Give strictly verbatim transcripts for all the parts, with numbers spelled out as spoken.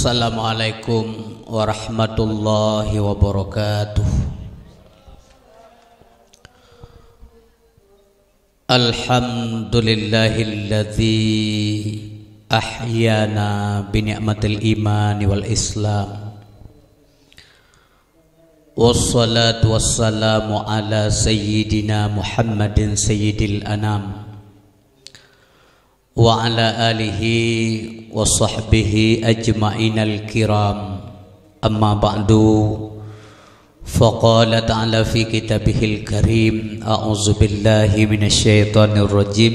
Assalamualaikum warahmatullahi wabarakatuh. Alhamdulillahilladzi ahyana bi ni'matil imani wal islam. Wassalatu wassalamu ala sayyidina Muhammadin sayyidil anam, wa ala alihi wa sahbihi ajma'inal kiram. Amma ba'du, faqala ta'ala fi kitabihil karim, a'udzubillahi minasyaitonirrajim.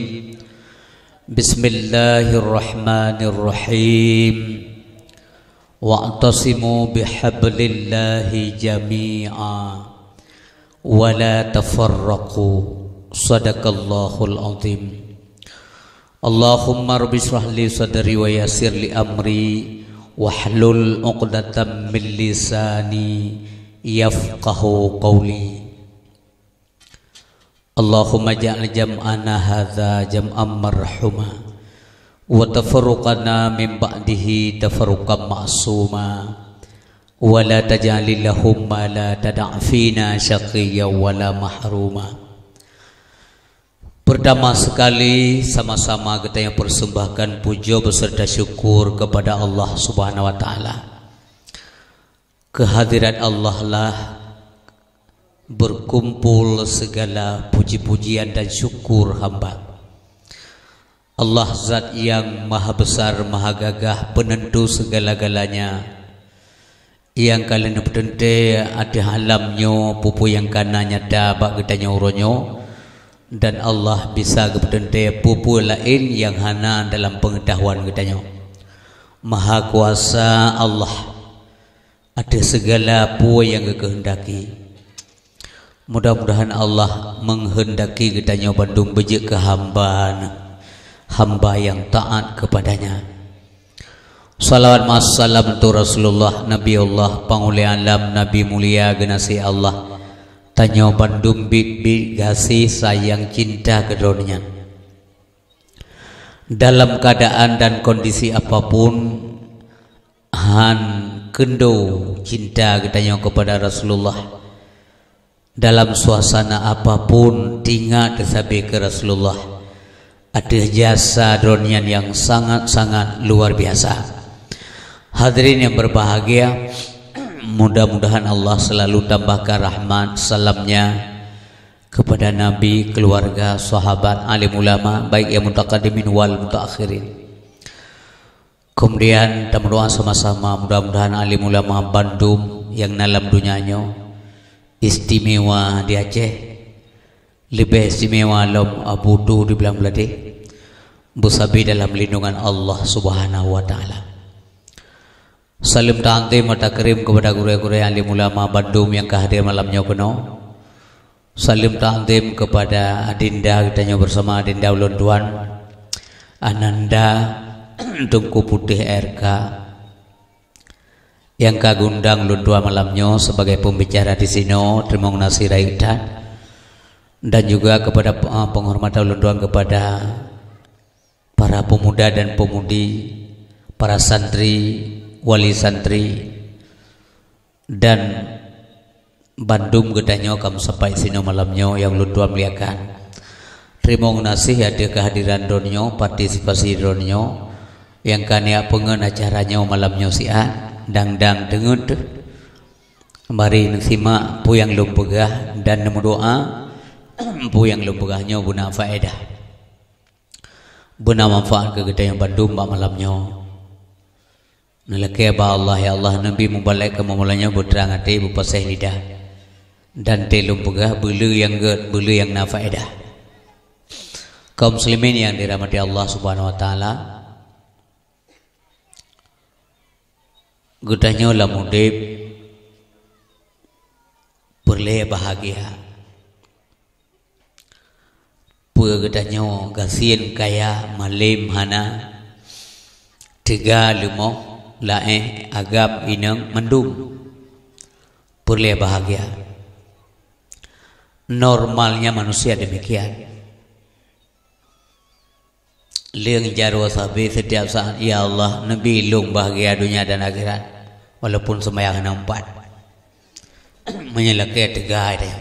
Bismillahirrahmanirrahim. Wa'tasimu bihablillahi jami'a wa la tafarraqu. Sadaqallahul azim. Allahumma rabbi shrah li sadri wa yassir li amri wahlul 'uqdatam min lisani yafqahu qawli. Allahumma ja'al jam'ana hadza jam'an marhuma, wa tafarruqana min ba'dihi tafarruqan ma'suma, wa la taj'alil lahumma la tada'na fina syaqiyya wa la mahruma. Pertama sekali, sama-sama geutanyoe persembahkan puja beserta syukur kepada Allah Subhanahu wa Ta'ala. Kehadirat Allah lah berkumpul segala puji-pujian dan syukur hamba. Allah zat nyang maha besar, maha gagah, penentu segala-galanya. Nyang ka lheueh neupeuteunte ateueh alam nyoe peue-peue nyang ka na nyata bak geutanyoe uroe nyoe, dan Allah bisa geupeuteunte peue-peue laén nyang hana dalam peungeutahuan geutanyoe. Maha kuasa Allah ateueh segala peue nyang geukeuheundaki. Mudah-mudahan Allah menghendaki geutanyoe bandum beujeuet keu hamba-Nya, hamba nyang taat kepada-Nya. Salawat maassalam untuk Rasulullah, Nabi Allah, Pangulée Alam, Nabi mulia geunaséh Allah. Tanyoe bandum biet-biet gaséh sayang cinta keu droeneuh nyan. Dalam keadaan dan kondisi apapun, han keundo cinta geutanyoe kepada Rasulullah. Dalam suasana apapun, teuingat sabe keu Rasulullah ateueh jasa droeneuh nyan nyang sangat-sangat luar biasa. Hadirin yang berbahagia, mudah-mudahan Allah selalu tambahkan rahmat salam-Nya kepada Nabi, keluarga, sahabat, alim ulama, baik yang mutaqaddimin wal mutaakhirin. Kemudian tameudoa sama-sama, mudah-mudahan alim ulama bandum nyang na lam donya nyoe, istimewa di Aceh, leubeh istimewa lom Abu Tu di Blang Beuladeh, beusabe dalam lindungan Allah Subhanahu wa Ta'ala. Saleuem ta'zim wa takrim kepada gurée-gurée, alim ulama bandum nyang ka hadir malam nyoe keunoe. Saleuem ta'zim kepada adinda geutanyoe bersama adinda ulôn tuan Ananda Teungku Putéh R K, nyang ka geuundang ulôn tuan malam nyoe sebagai pembicara di sinoe, teurimong gaséh rayeuk that. Dan juga kepada, eh, penghormatan ulôn tuan kepada para pemuda dan pemudi, para santri, wali santri, dan bandum geutanyoe ka meusapat sinoe malam nyoe nyang ulôn tuan muliakan. Teurimong gaséh ateueh kehadiran droeneuh nyoe, partisipasi droeneuh nyoe, nyang ka neujak peungeut acara nyoe malam nyoe siat, dang-dang deungon teuh. Mari neusimak peue nyang lôn peugah dan neumeudoa peue nyang lôn peugah nyoe beuna faedah. Beuna manfaat keu geutanyoe bandum bak malam nyoe. Neulakée bak Allah, ya Allah, neubi mubalek keu malam nyoe beutrang até, beupaséh lidah, dan teuh lôn peugah beuleu nyang gét, beuleu nyang na faedah. Kaum muslimin yang dirahmati Allah Subhanahu wa Ta'ala, geutanyoe lam udeb peureulée bahagia. Peue geutanyoe gasien kaya, malem hana, teuga leumoh, laéh agam inong mandum, peureulée bahagia. Normalnya manusia demikian. Leueng jaroe sabe setiap saat, "Ya Allah, neubi lôn bahagia dunia dan akhirat, walaupun seumayang hana empat." Meunyoe lakée teuga dia.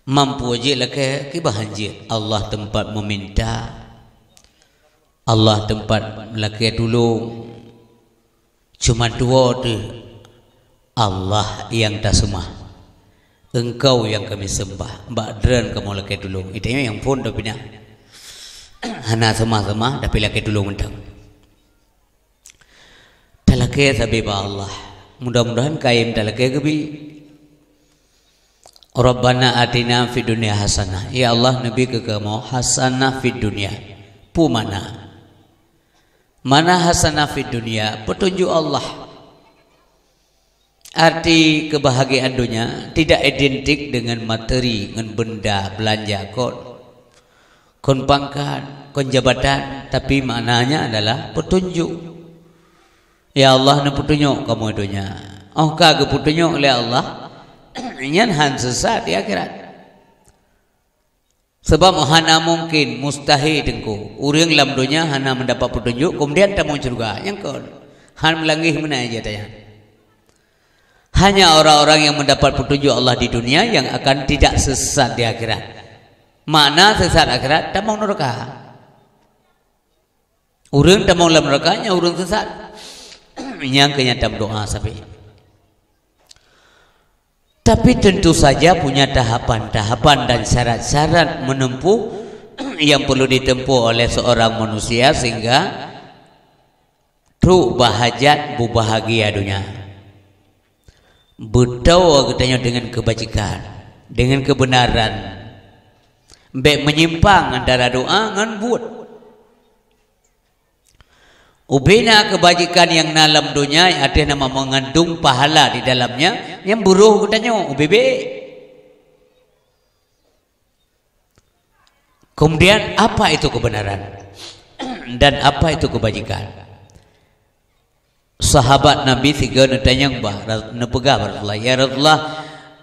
Mampu jeuet lakée, kiban han jeuet. Allah teumpat meminta, Allah teumpat lakée tulông. Cuma dua tu, Allah nyang taseumah, Engkau nyang kami sembah, bak droen kamoe lakée tulông. Itu nyang phon tapi na. Hana seumah-seumah, tapi lakée tulông mantong. Talakée sabe bak Allah. Mudah-mudahan kayém talakée geubi. Rabbana atina fid dunya hasanah. Ya Allah, neubi keu kamoe hasanah fid dunya. Peue makna? Makna hasanah fid dunya, peutunjuk Allah. Arti keubahgiaan donya tidak identik dengan materi, ngon beunda, beulanja, kon, kon pangkat, kon jabatan, tapi maknanya adalah peutunjuk. Ya Allah, neupeutunyok kamoe donya. Óh ka geupeutunyok lé Allah, nyan han sesat di akhirat. Sabab hana mungkin, mustahil teungku, ureuëng lam donya hana mendapat peutunjuk, kemudian tamong syeuruga. Nyang kon, han meulangeh meunan jih tanyan. Hanya orang-orang yang mendapat petunjuk Allah di dunia yang akan tidak sesat di akhirat. Makna sesat akhirat, tamong neuraka. Ureuëng tamong lam neuraka nyan ureuëng sesat. Nyang keuh nyang tameudoa sabe. Tapi tentu saja punya tahapan-tahapan dan syarat-syarat menempuh yang perlu ditempuh oleh seorang manusia sehingga trok bak hajat beubahagia donya. Beutôi geutanyoe dengan kebajikan, dengan kebenaran. Bék menyimpang antara doa ngon buet. Ubena kebajikan nyang na lam donya, ateueh nama mengandung pahala di dalamnya, nyang beurôh geutanyoe ubé-bé. Kemudian, apa itu kebenaran? Dan apa itu kebajikan? Sahabat Nabi sigoe neutanyong bak Ra-, neupeugah bak Rasulullah, "Ya Rasulullah,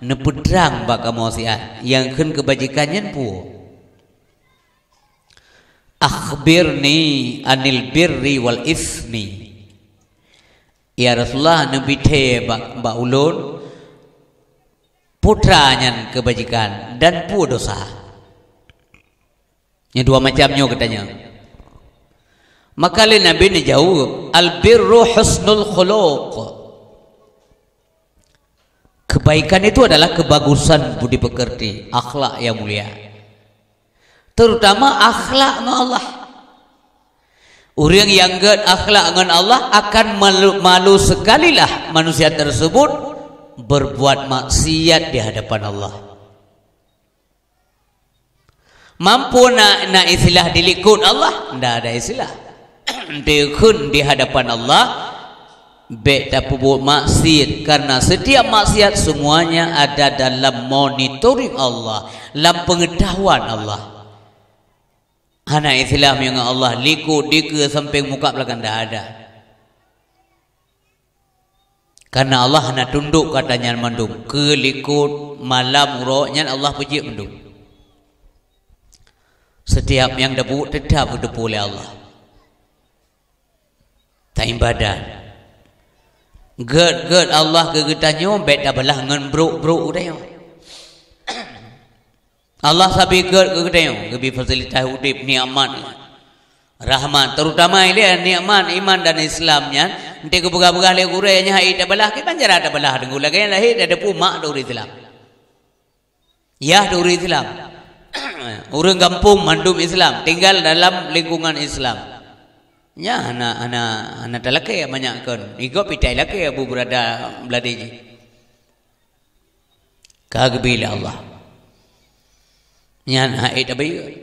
neupeutrang bak kamoe siat, nyang kheun kebajikan nyan peue?" "Akhbirni anil birri wal ismi." Ya Rasulullah, neubi thée bak, bak ulôn, peue nyan kebajikan dan peue dosa. Nyang dua macam nyoe geutanyong. Maka lé Nabi neujaweueb, "Al birru husnul khuluq." Kebaikan itu adalah kebagusan budi pekerti, akhlak yang mulia. Terutama akhlak ngon Allah. Ureuëng nyang gét akhlak ngon Allah akan malu, malu sekalilah manusia tersebut berbuat maksiat di hadapan Allah. Mampu na, na istilah dilikot Allah? Ndak ada istilah. Dikheun di hadapan Allah, bék tapeubuet maksiat, karena setiap maksiat semuanya ada dalam monitoring Allah, lam pengetahuan Allah. Hana istilah meunyoe Allah likot dikeue sampéng muka belakang, ndak ada. Karena Allah hana tundok kata nyan mandum, keu likot, malam, uroe, nyan Allah peujeuet mandum. Setiap nyang tabuet tetap geuteupeue lé Allah. Taibadat. Gét-gét Allah keu geutanyoe bék tabalah ngon brok-brok geutanyoe. Allah sabe gét keu geutanyoe, geubi fasilitas udeb, nikmat, rahmat, terutama ilée nikmat iman dan Islam nyan, enti geupeugah-peugah lé gurée nyan hai tabalah, kiban cara tabalah deungon lagée nyan lahé dan teupeu mak ureuëng Islam. Yah ureuëng Islam. Ureuëng gampông mandum Islam, tinggal dalam lingkungan Islam. Nyan hana, hana, hana talakée manyak kon. Igob pitai lakée Abu Buradah Beuladi jih. Ka geubi lé Allah. Nyan hai tabayeue.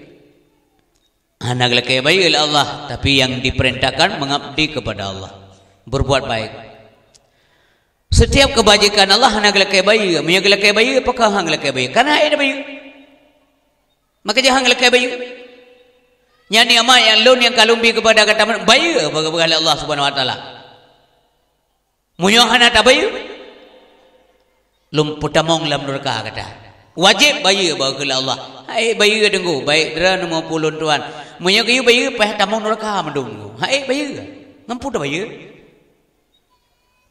Hana geulakée bayeue lé Allah, tapi nyang diperintahkan mengabdi kepada Allah, berbuat baik. Setiap kebajikan Allah hana geulakée bayeue. Meunyoe geulakée bayeue, pakon han geulakée bayeue? Karena hai tabayeue. Maka jangan geulakée bayeue. Nyan nikmat nyang lôn nyang ka lôn bi kepada gata, bayeue bak, bak Allah Subhanahu wa Taala. Meunyoe hana tabayeue, lôn peutamong lam nuraka gata. Wajéb bayeue bak keu Allah. Hai bayeue Teungku, baik droeneuh maupun lôn tuan. Meunyoe geuyue bayeue, payah tamong nuraka mandum Teungku. Hai bayeue. Ngon peue tabayeue?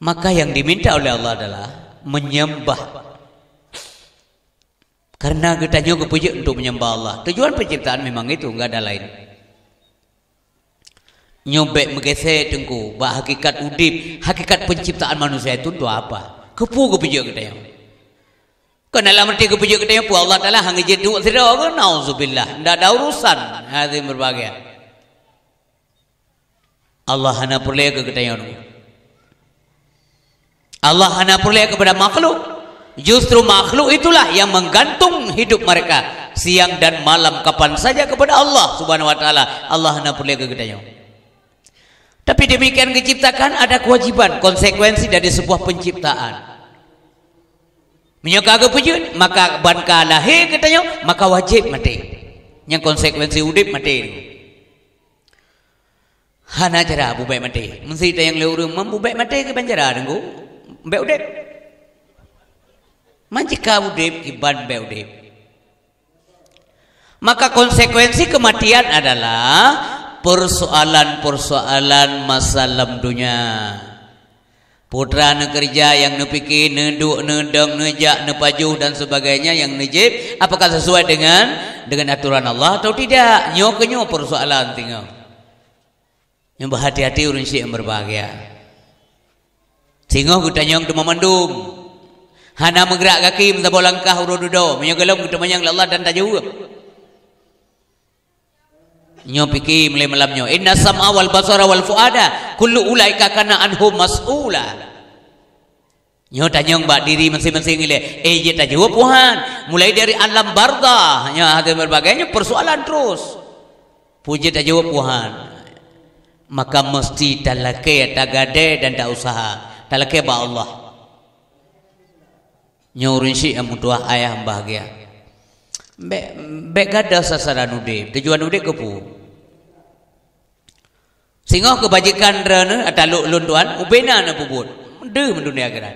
Maka yang diminta oleh Allah adalah menyembah. Karena geutanyoe geupeujeuet untuk menyembah Allah. Tujuan penciptaan memang itu, enggak ada lain. Nyoe bèk meugeusé Teungku, bak hakikat udép, hakikat penciptaan manusia itu untuk apa? Keupeue geupeujeuet geutanyoe? Kon dalam arti geupeujeuet geutanyoe peue, Allah Taala hana jeuet duek sidroe keuh? Nauzubillah, ndak ada urusan. Hadirin berbahagia. Allah hana peureulèe keu geutanyoe. Allah hana peureulèe kepada makhluk. Justru makhluk itulah yang menggantung hidup mereka siang dan malam kapan saja kepada Allah Subhanahu wa Taala. Allah hana peureulèe keu geutanyoe. Tapi demikian geuciptakan ada kewajiban, konsekuensi dari sebuah penciptaan. Meunyoe ka geupeujeuet, maka ban ka lahé geutanyoe, maka wajéb maté. Nyang konsekuensi udép maté. Hana cara bubèk maté. Meusé tanyong lé ureueng, "Mam bubèk maté kiban cara Teungku? Bèk udép?" Man cit ka udép kiban bèk udép. Maka konsekuensi kematian adalah persoalan-persoalan masa lam dunia. Putra neukeureuja nyang neupike, neuduek, neudong, neujak, neupajoh dan sebagainya nyang neujieb, apakah sesuai dengan, dengan aturan Allah atau tidak? Nyoe keuh nyoe persoalan singoh. Nyoe beuhati-hati ureueng syik nyang berbahagia. Singoh geutanyong teuma mandum. Hana meugerak gaki meusaboh langkah uroe dudoe. Meunyoe gohlom geuteumanyong lé Allah dan tajaweueb. Nyoe pike mulai malam nyoe. Inna sam'a wal basara wal fuada kullu ulaika kana anhu mas'ula. Nyoe tanyong bak diri maséng-maséng ilée. Eh, jeuet tajaweueb Tuhan. Mulai dari alam barzah. Nyoe hadirin berbahagia, nyoe persoalan terus. Peue jeuet tajaweueb Tuhan. Maka meusti talakée, tagadée dan tausaha. Talakée bak Allah. Nyoe ureueng syik nyang meutuah ayah nyang bahagia. Bèk, bèk gadôh sasaran udép. Tujuan udép keupeue? Singoh keubajeukan droeneuh ata lôn tuan, ubena neupeubuet. Deuh meudeuh akhirat.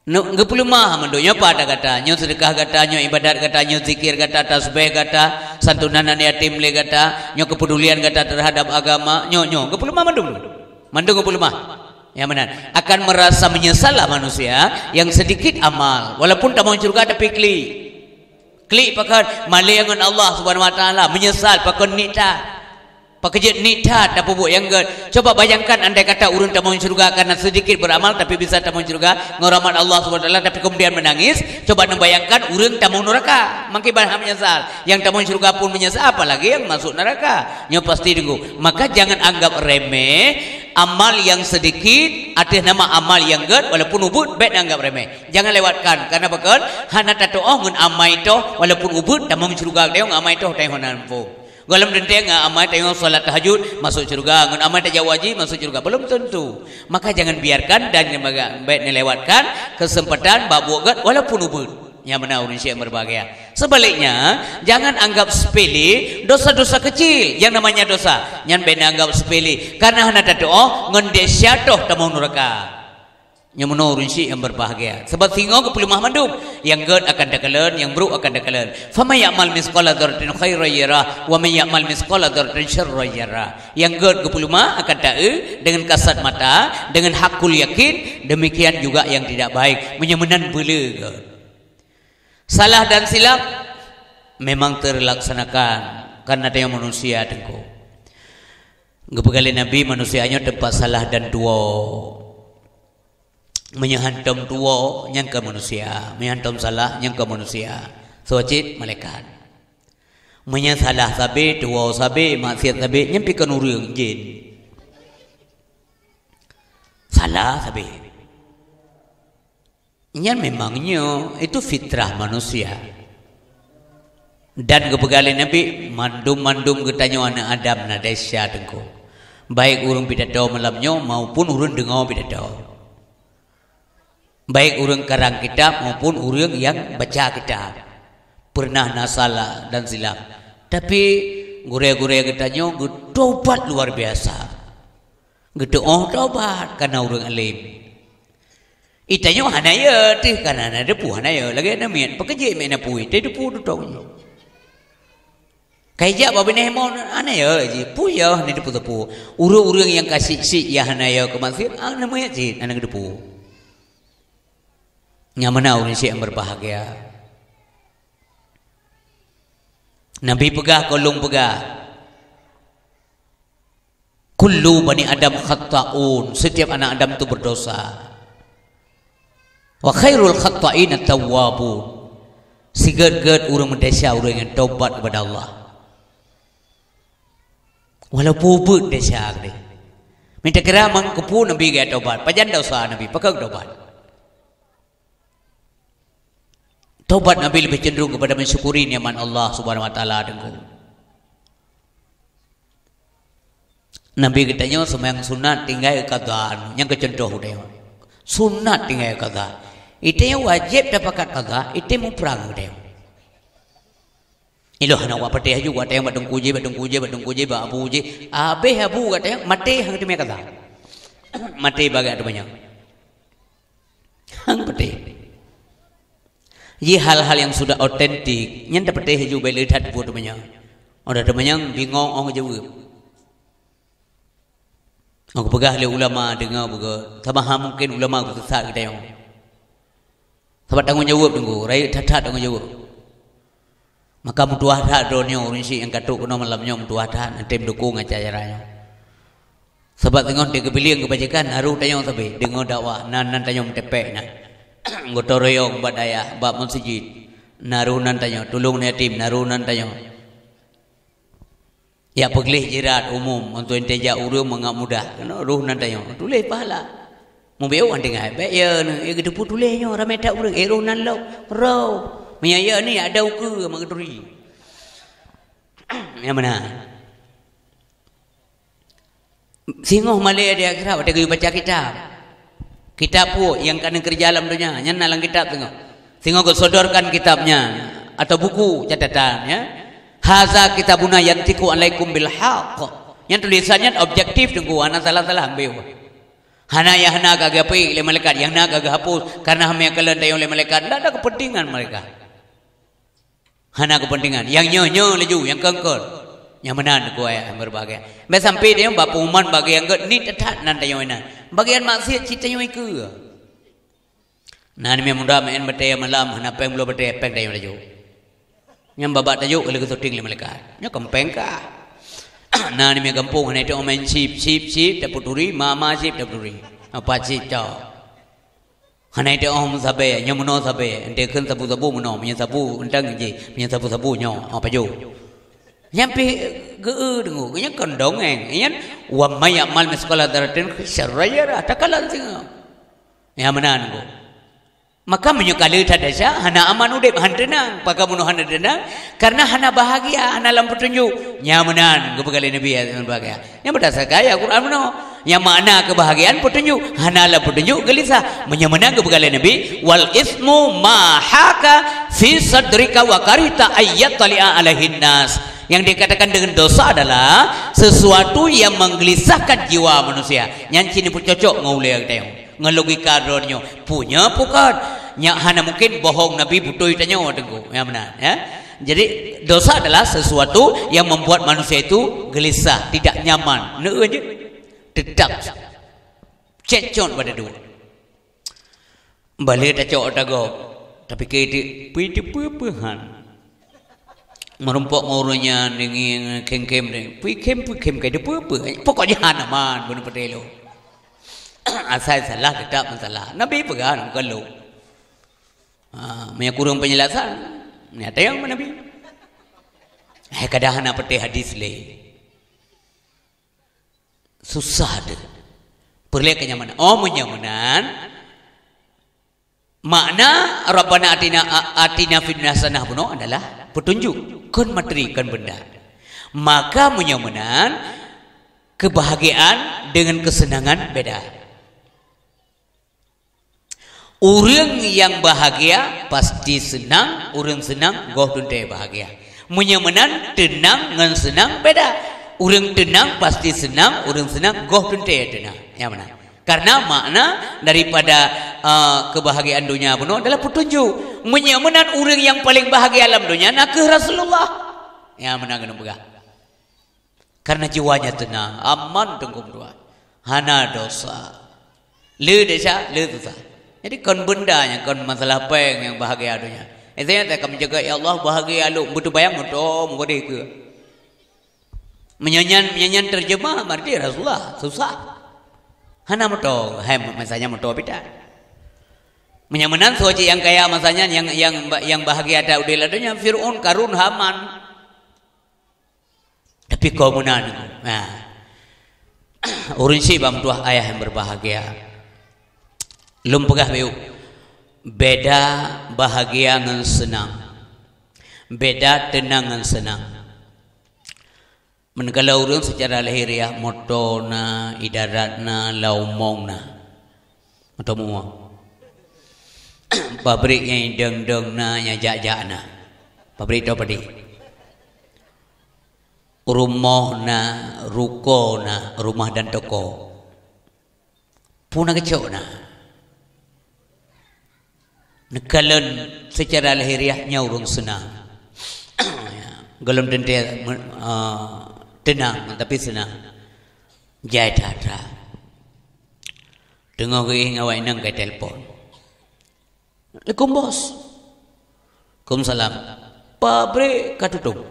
Neu-, geupeuleumah mandum nyoe pada gata, nyoe seudeukah gata, nyoe ibadat gata, nyoe zikir gata, tasbeh gata, santunan aneuk yatim lé gata, nyoe keupedulian gata terhadap agama, nyoe, nyoe geupeuleumah mandum. Mandum geupeuleumah. Nyang meunan, akan merasa menyesallah manusia yang sedikit amal, walaupun tamong syeuruga tapi klik. Klik pakon malée ngon Allah Subhanahu wa Taala, menyesal pakon nik that. Pakon jeuet nik that tapeubuet nyang gét. Coba bayangkan andai kata ureueng tamong syeuruga karena sedikit beramal tapi bisa tamong syeuruga ngon rahmat Allah Subhanahu wa Taala tapi kemudian menangis. Coba neubayangkan ureueng tamong nuraka. Makin banyak menyesal. Nyang tamong syeuruga pun menyesal, apalagi nyang masuk neraka. Nyoe pasti Teungku. Maka jangan anggap remeh amal yang sedikit atas nama amal yang gét walaupun ubeut bèk neuanggap remeh. Jangan lewatkan, karena pakon hana tatuoh ngon amai toh, walaupun ubeut tamong syeuruga teuh ngon amai toh teuh hana muphom. Gohlom teuntèe ngon amai teuh salat tahajud masuk syeuruga, ngon amai tajak haji masuk syeuruga, belum tentu. Maka jangan biarkan dan bèk neulewatkan kesempatan bak buet gét walaupun ubeut. Nyang meunan ureueng syik nyang berbahagia. Sebaliknya, jangan anggap sepele dosa-dosa kecil. Yang namanya dosa, nyan bèk neuanggap sepele, karena hana tatuoh ngon desya toh tamong nuraka. Nyoe meunoe ureueng syik nyang berbahagia. Sebab singoh geupeuleumah mandum. Nyang gét akan takalon, nyang brok akan takalon. Faman ya'mal mitsqala dzarratin khairan yarah, wa man ya'mal mitsqala dzarratin syarran yarah. Nyang gét geupeuleumah akan taeu dengan kasat mata, dengan hakul yakin, demikian juga yang tidak baik. Meunyoe meunan beuleu gét. Salah dan silap memang terlaksanakan karena tanyoe manusia Teungku. Geupeugah lé Nabi, manusia nyoe teumpat salah dan tuwoe. Meunyoe hantom tuwoe, nyan kon manusia. Meunyoe hantom salah, nyan kon manusia. Soe cit? Malaikat. Meunyoe salah sabe, tuwoe sabe, maksiat sabe, nyan pih kon ureueng, jin. Salah sabe. Nyan memang nyoe, itu fitrah manusia. Dan geupeugah lé Nabi, mandum-mandum geutanyoe aneuk Adam na desya Teungku. Baik ureueng pidato malam nyoe maupun ureueng deungoe pidato. Baik ureueng karang kitab maupun ureueng nyang baca kitab. Pernah na salah dan silap. Tapi gurée-gurée geutanyoe geutobat luar biasa. Geutuoh tobat karena ureueng alim. Itanyoe hana yö teuh, kana na deupeu hana yö, lagèe na miet, peukeujiek miet na pui, teudeupeu tutong jih. Kai jak bak binéh mon, hana yö jih, pui yö hana deupeu-deupeu. Ureueng-ureueng nyang ka sik-sik ya hana yö keu maksiet, hana miet cit, hana geudeupeu. Nyang mana ureueng sik nyang berbahagia. Nabi peugah, kon lôn peugah. Kullu bani Adam khatta'un, setiap anak Adam tu berdosa. Wa khairul khatta'ina tawwabun. Sigét-gét ureueng meudesya ureueng nyang tobat kepada Allah. Walaupun beuet desya geuh. Mita kira mang keupeue Nabi gaya tobat, pajan dosa Nabi, pakon tobat. Tobat Nabi lebih cenderung kepada mensyukuri nikmat Allah Subhanahu wa Taala, Teungku. Nabi geutanyoe seumayang sunat tinggai qadha, nyang keu contoh geutanyoe. Sunat tinggai qadha. Itanyoe wajéb tapakat qadha, itanyoe muprang geutanyoe. Ilôn hana wak patéh aju, watée bak teungku jih, bak teungku jih, bak teungku jih, bak abu jih. Habéh abu gata maté hang teumé kata. Maté bagak teumanyong. Hang patéh. Ji hal-hal yang sudah otentik, nyan tapatéh aju bèk le that buet teumanyong. Udah teumanyong bingong ong jaweueb. Aku peugah lé ulama deungoe beugöt, sama ha mungken ulama geuteusat geutanyoe. Sabab tanggong jaweueb Teungku, rayeuk that-that tanggong jaweueb. Maka meutuwah that droeneuh ureueng syiek nyang ka trok keunoe malam nyoe meutuwah that, neutem dukong acara nyoe. Sabab teungoh teukeubeulieng keubajikan, harôh tanyoe sabe deungoe dakwah, nan, nan tanyoe meutepek na. Gotong royong bak dayah, bak meuseujid, na harôh nan tanyoe tulông yatim, na harôh nan tanyoe. Jak peugleh jirat umum, untuk ente jak ureueng mangat mudah. Keunoe roh nan tanyoe, tuléh pahala. Mubiôh wan tinggai, bèk ya ni, eh, geuteupeue tuléh nyoe, ramé that ureueng, eh, roh nan lom, roh. Meunyo ya ni, ada ukeue mak geuturi. Nyang mana? Singoh malée di akhirat, watée geuyue baca kitab. Kitab peue nyang ka neukeureuja lam donya, nyan na lam kitab singoh. Singoh geusodorkan kitab nyan, atau buku catatan, ya. "Haza kitabuna yantiqu alaikum bil haqq." Nyan tulisan nyan objektif Teungku, hana salah-salah ambil. Hana nyang hana ka geupeuék lé malaikat, nyang na ka geuhapus, karena hana kalon tayong lé malaikat, ndak ada kepentingan mereka. Hana kepentingan. Nyang nyoe-nyoe laju, nyang kon-kon. Nyang meunan ku ayah nyang berbahagia. Meunan sampai tanyoe bak pengumuman bagian gét ni teutap nan tanyoe inan. Bagian maksiat cit tanyoe ikeue. Nan meunan muda meu'en batée malam, hana péng bloe batée, péng tanyoe laju. Nyang babak tajok ka lheueh geusuting lé malaikat. Nyoe kon péng kah. Nan meunan gampông hana teu'oh main chip, chip, chip, tapeuturi, ma, ma chip tapeuturi. Apa chip cok. Hana ite oh meusabe, nyoe meunoe sabe, ente kheun sabu-sabu meunoe, meunyoe sabu entang jih, meunyoe sabu-sabu nyoe, oh, pajoh. Nyan pih geu-eu deungoe, nyan kon dongeng, nyan, "Wa may ya'mal mitsqala dzarratin syarran yarah," takalon singoh. Nyan meunan deungoe. Maka meunyoe ka le that desya, hana aman udeb, han teunang. Pakon meunoe hana teunang? Karena hana bahagia, hana lam peutunjuk. Nyan meunan geupeugah lé Nabi, hana bahagia. Nyan berdasarkan ayat Quran meunoe. Nyang makna keubahagiaan peutunjuk, hana lam peutunjuk geulisah. Meunyoe meunan geupeugah lé Nabi, "Wal ismu ma haka fi sadrika wa karihta ayyattali'a alaihin nas." Yang dikatakan dengan dosa adalah sesuatu yang menggelisahkan jiwa manusia. Nyan cit neupeucocok ngon ulée geutanyoe. Ngon logika droeneuh, peue nyoe peue kon. Nyak hana mungken bohong Nabi beutôi tanyoe Teungku. Ya, meunan, ya. Jadi, dosa adalah sesuatu yang membuat manusia itu gelisah, tidak nyaman. Neu jeuet. Tetap cekcok bak dua. Balik tacok tagob. Tapi ke itu, peue itu peue-peue han. Meurumpok ngon ureueng nyan, deungieng, khem-khem, deungieng. Pui khem, pui khem, kai teupeu-peu. Pokok jahan aman, bunoe peutelo. Asai salah, tetap masalah. Nabi peugah, bukan lôn. Ha, meunyo kurang penjelasan, nyata nyang Nabi. Eh, kadang hana peuteh hadis lé. Susah deh. Peureulée kenyamanan. Oh, meunyo meunan, makna Rabbana atina, a-, atina fid dunya hasanah bunoe adalah petunjuk, kon materi, kon benda. Maka meunyo meunan, kebahagiaan dengan kesenangan beda. Ureueng nyang bahagia pasti seunang, ureueng seunang goh teuntée bahagia. Meunyo meunan, teunang ngon seunang beda. Ureueng teunang pasti seunang, ureueng seunang goh teuntée teunang. Nyang meunan. Karena makna daripada Ah, keubahgiaan donya bunoe adalah peutunjuk. Meunyoe meunan ureuëng nyang paleng bahgia lam donya nakeuh Rasulullah. Nyang meunan keuneuk peugah. Karena jiwanya tenang, aman teungku meutuah. Hana dosa. Le desya, le susah. Jadi kon benda nyang kon masalah péng nyang bahgia donya. Itu nyang takam jaga, ya Allah, bahgia lôn, beuteubayang moto meugadeh keu. Meunyoe nyan, meunyoe nyan terjemah, berarti Rasulullah susah. Hana moto, hai, misalnya moto pita. Meunyoe meunan soe cit nyang kaya masa nyan, nyang, nyang, nyang bahgia that udeb lam donya, Firaun, Karun, Haman. Tapi kon meunan. Nah. Ureuëng syiek bak meutuah ayah yang berbahagia. Lôn peugah bacut. Beda bahagia ngon seunang. Beda teunang ngon seunang. Manakala ureuëng secara lahiriah, moto na, idarat na, laumong na. Moto muwa. Pabrik nyang idong-dong na, nyang jak-jak na. Pabrik toh padé. Rumoh na, ruko na, rumah dan toko. Peue na geucok na. Neukalon secara lahiriah nyoe ureuëng seunang. Gohlom teuntée, eh, teunang, tapi seunang. Jai that-that. Teungoh geuéh ngon awak inong ka telepon. "Assalamualaikum, Bos." "Waalaikumsalam." "Pabrik ka tutong."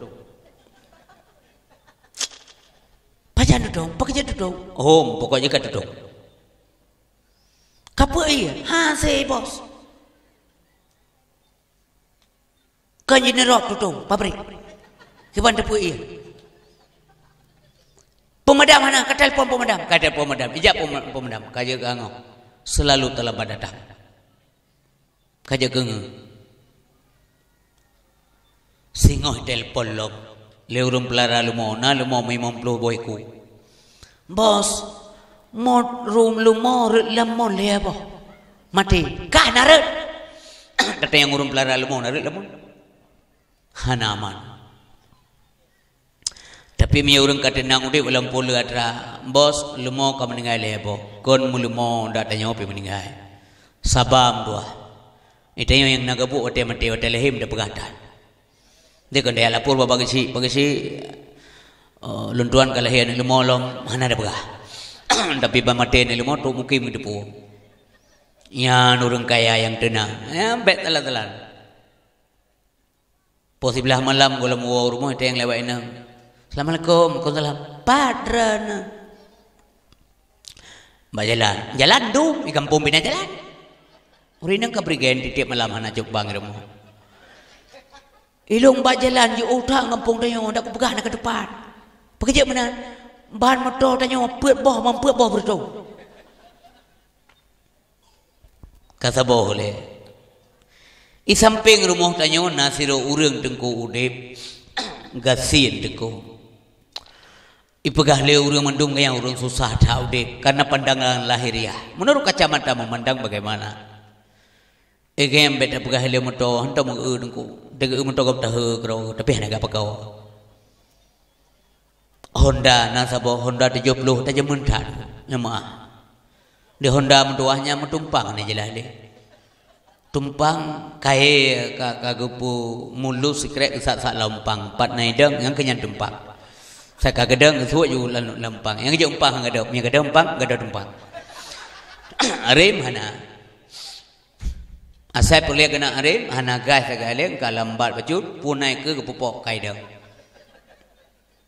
"Pajan tutong? Pakriban tutong?" "Oh, pokoknya ka tutong." "Ka peue ié?" "Hase, Bos." "Kon jinoe rot tutong pabrik. Kiban teupeue ié?" "Pemadam hana, ka telepon pemadam." "Ka telepon pemadam. Ijak pema-, pemadam." Ka jeuet keu angoh. Selalu terlambat datang. Ka jeuet keu ngeue. Singoh telepon lom. Lé ureuëng peulara leumo, na leumo limong ploh boh iku. "Bos, mot rum leumo rot lam mon lhée boh. Maté." "Kah na rot?" Kata nyang ureuëng peulara leumo, "Na rot lam mon." Hana aman. Tapi meunyoe ureuëng ka teunang udeb lam pola atra, "Bos, leumo ka meuninggai lhée boh." "Kon meuleumo, dak tanyoe pih meuninggai." Saba meutuah. Tanyoe nyang na geubuet watée maté, watée lahé meudah peugah that. Dia kon daya lapor bak geuchik, "Pak geuchik, eh, lôn tuan ka lahé aneuëk leumo lom," hana ada peugah. Tapi ban maté aneuëk leumo trok mukim geuteupeue. Nyan ureuëng kaya nyang teunang. Nyan bék telan-telan. Poh siblaih malam gohlom woe rumoh, teueng lewat inong. "Assalamualaikum." "Waalaikumsalam." "Pat droeneuh?" "Bak jalan." "Jalan dum, di kampung bina jalan." Ureuëng inong ka bri gen tieb-tieb malam hana cok bang rumoh. "Ilong bak jalan, jeuet u that gampông tanyoe, dak kupeugah na ka teupat." "Pakriban meunan?" "Ban moto tanyoe peuet boh, meumpeuet boh beureutoh." Ka saboh lé. Di sampéng rumoh tanyoe na sidroe ureuëng teungku udeb gasien teungku. Ipeugah lé ureuëng mandum geuh nyan ureuëng susah that udeb karena pandangan lahiriah. Menurut kacamata memandang bagaimana? Ege nyang bék tapeugah ilée moto, hantom geu-eu teungku. Degeu moto gob tahe keudroe, tapi hana geupakoe. Honda na saboh, Honda tujoh ploh, tajameun that. Nyang meuah. Di Honda meutuwah nyan meutumpang na jeulaih lé. Tumpang kayée ka, ka geupeu mulus sikrék geusat-sat lam umpang. Pat na idong, nyang keu nyan tumpang. Sa ka geudong, geusuet ju lam, lam umpang. Nyang geujok umpang gadôh, nyang gadôh umpang, gadôh tumpang. Rem hana. Asai peureulée keunan rem, hana gas sagai lé, ka lambat bacut, pun na ikeue geupupok ka idong.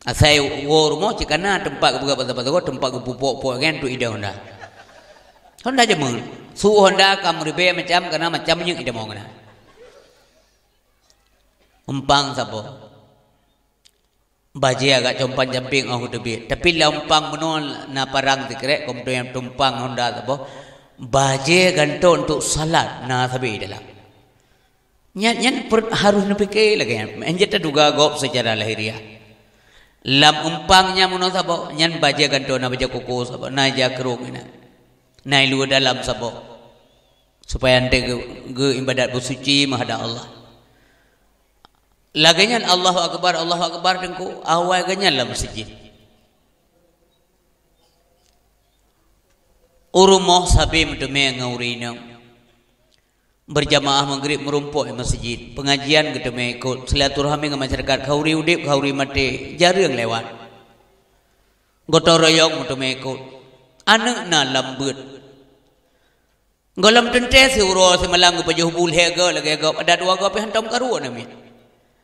Asai woe rumoh cit kana teumpat geupeugah basa-basa, teumpat geupupok-pok nyan tu idong Honda. Honda jameun. Su Honda ka meuribée macam kana macam nyeuk idong Honda. Umpang saboh. Bajée agak compang-camping óh geuteubiet. Tapi lam umpang bunoe na parang sikrék, keumudian tumpang Honda saboh. Bajée gantoe untuk salat na sabe dalam. Nyan, nyan per-, harus neupike lagée nyan. Nyan jeuet taduga gob secara lahiriah. Lam umpang nyan bunoe saboh, nyan bajée gantoe na bajée koko saboh, na ija krong inan. Na ilue dalam saboh. Supaya anté geu-, geu-ibadat beusuci meuhadap Allah. Lagée nyan Allahu Akbar, Allahu Akbar teungku, awai geuh nyan lam meuseujid. U rumoh sabe meuteumé ngon ureuëng inong. Beujamaah Maghrib meurumpok di masjid. Peungajian geuteumé ikot. Silaturahmi ngon masyarakat, khauri udeb, khauri maté, jareueng lewat. Gotong royong meuteumé ikot. Aneuk na lam beuet. Gohlom teuntée siuroe simalam geupajoh bu lhée goe lagée gob, adak dua goe pih hantom karu aneuk miet.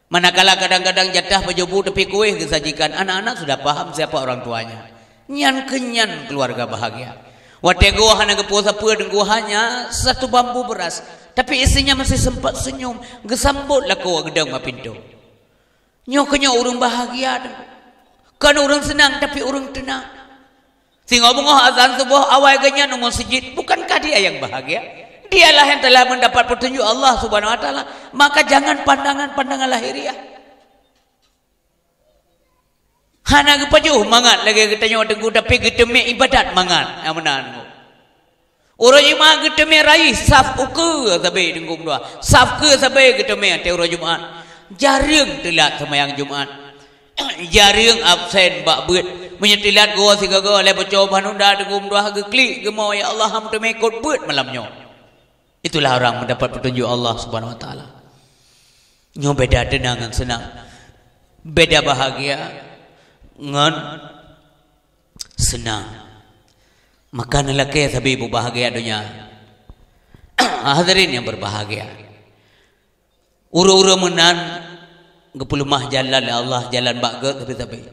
Manakala kadang-kadang jatah pajoh bu tapi kueh geusajikan, anak-anak sudah paham siapa orang tuanya. Nyan keuh nyan keluarga bahagia. Watée goe hana geupeue sapeue deungon hanya satu bambu beras, tapi isinya masih sempat senyum, geusambot lakoe geudong bak pintoe. Nyoe keuh nyoe ureuëng bahagia tu. Kon ureuëng seunang, tapi ureuëng teunang. Singoh beungoh azan suboh awai geuhnyan u masjid, bukankah dia yang bahagia? Dialah yang telah mendapat petunjuk Allah Subhanahu wa Taala. Maka jangan pandangan-pandangan lahiriah. Hana geupajoh mangat lagée geutanyoe teungku, tapi geuteumé ibadat mangat. Nyang meunan. Uroe Jumat geuteumé raih saf ukeue sabe teungku meudoa. Saf keue sabe geuteumé watée uroe Jumat. Jareueng teulat seumayang Jumat. Jareueng absen bak beuet. Meunyoe teulat goe sigoe-goe lé boco banunda teungku meudoa geuklik geumo, "Ya Allah, hana meuteumé ikot beuet malam nyoe." Itulah orang mendapat petunjuk Allah Subhanahu wa Taala. Nyoe beda teunang ngon seunang. Beda bahagia ngon seunang. Maka neulakée sabe beubahagia donya. Hadirin yang berbahagia. Ureuëng-ureuëng meunan geupeuleumah jalan lé Allah, jalan bak geuh sabe-sabe.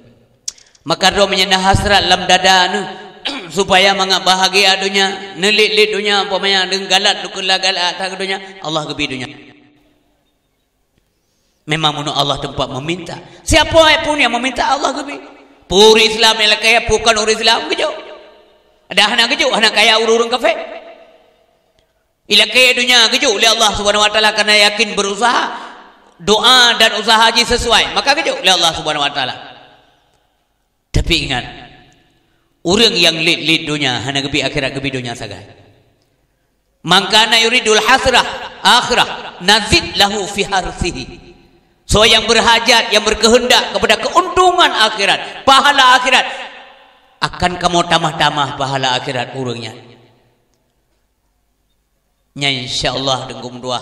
Maka droe meunyoe na hasrat lam dada neuh, supaya mangat bahagia donya, neuliet-liet donya, umpamanya deungon galak, dukeulah galak atas donya, Allah geubri donya. Memang meunurot Allah teumpat meminta. Siapa pun yang meminta, Allah geubri. Peue ureuëng Islam nyang lakée, peue kon ureuëng Islam geujok. Ada hana geujok, hana kaya ureuëng-ureuëng kafé. Ilakée donya geujok lé Allah Subhanahu wa Taala karena yakin berusaha, doa dan usaha jih sesuai, maka geujok lé Allah Subhanahu wa Taala. Tapi ingat, ureuëng nyang liet-liet donya hana geubri akhirat, geubri donya sagai. "Man kana yuridul hasrah akhirah nazid lahu fi harsihi." Soe nyang berhajat, yang berkehendak kepada keuntungan akhirat, pahala akhirat, akan kamoe tamah-tamah pahala akhirat ureuëng nyan. Nyan insya Allah deungon meudoa.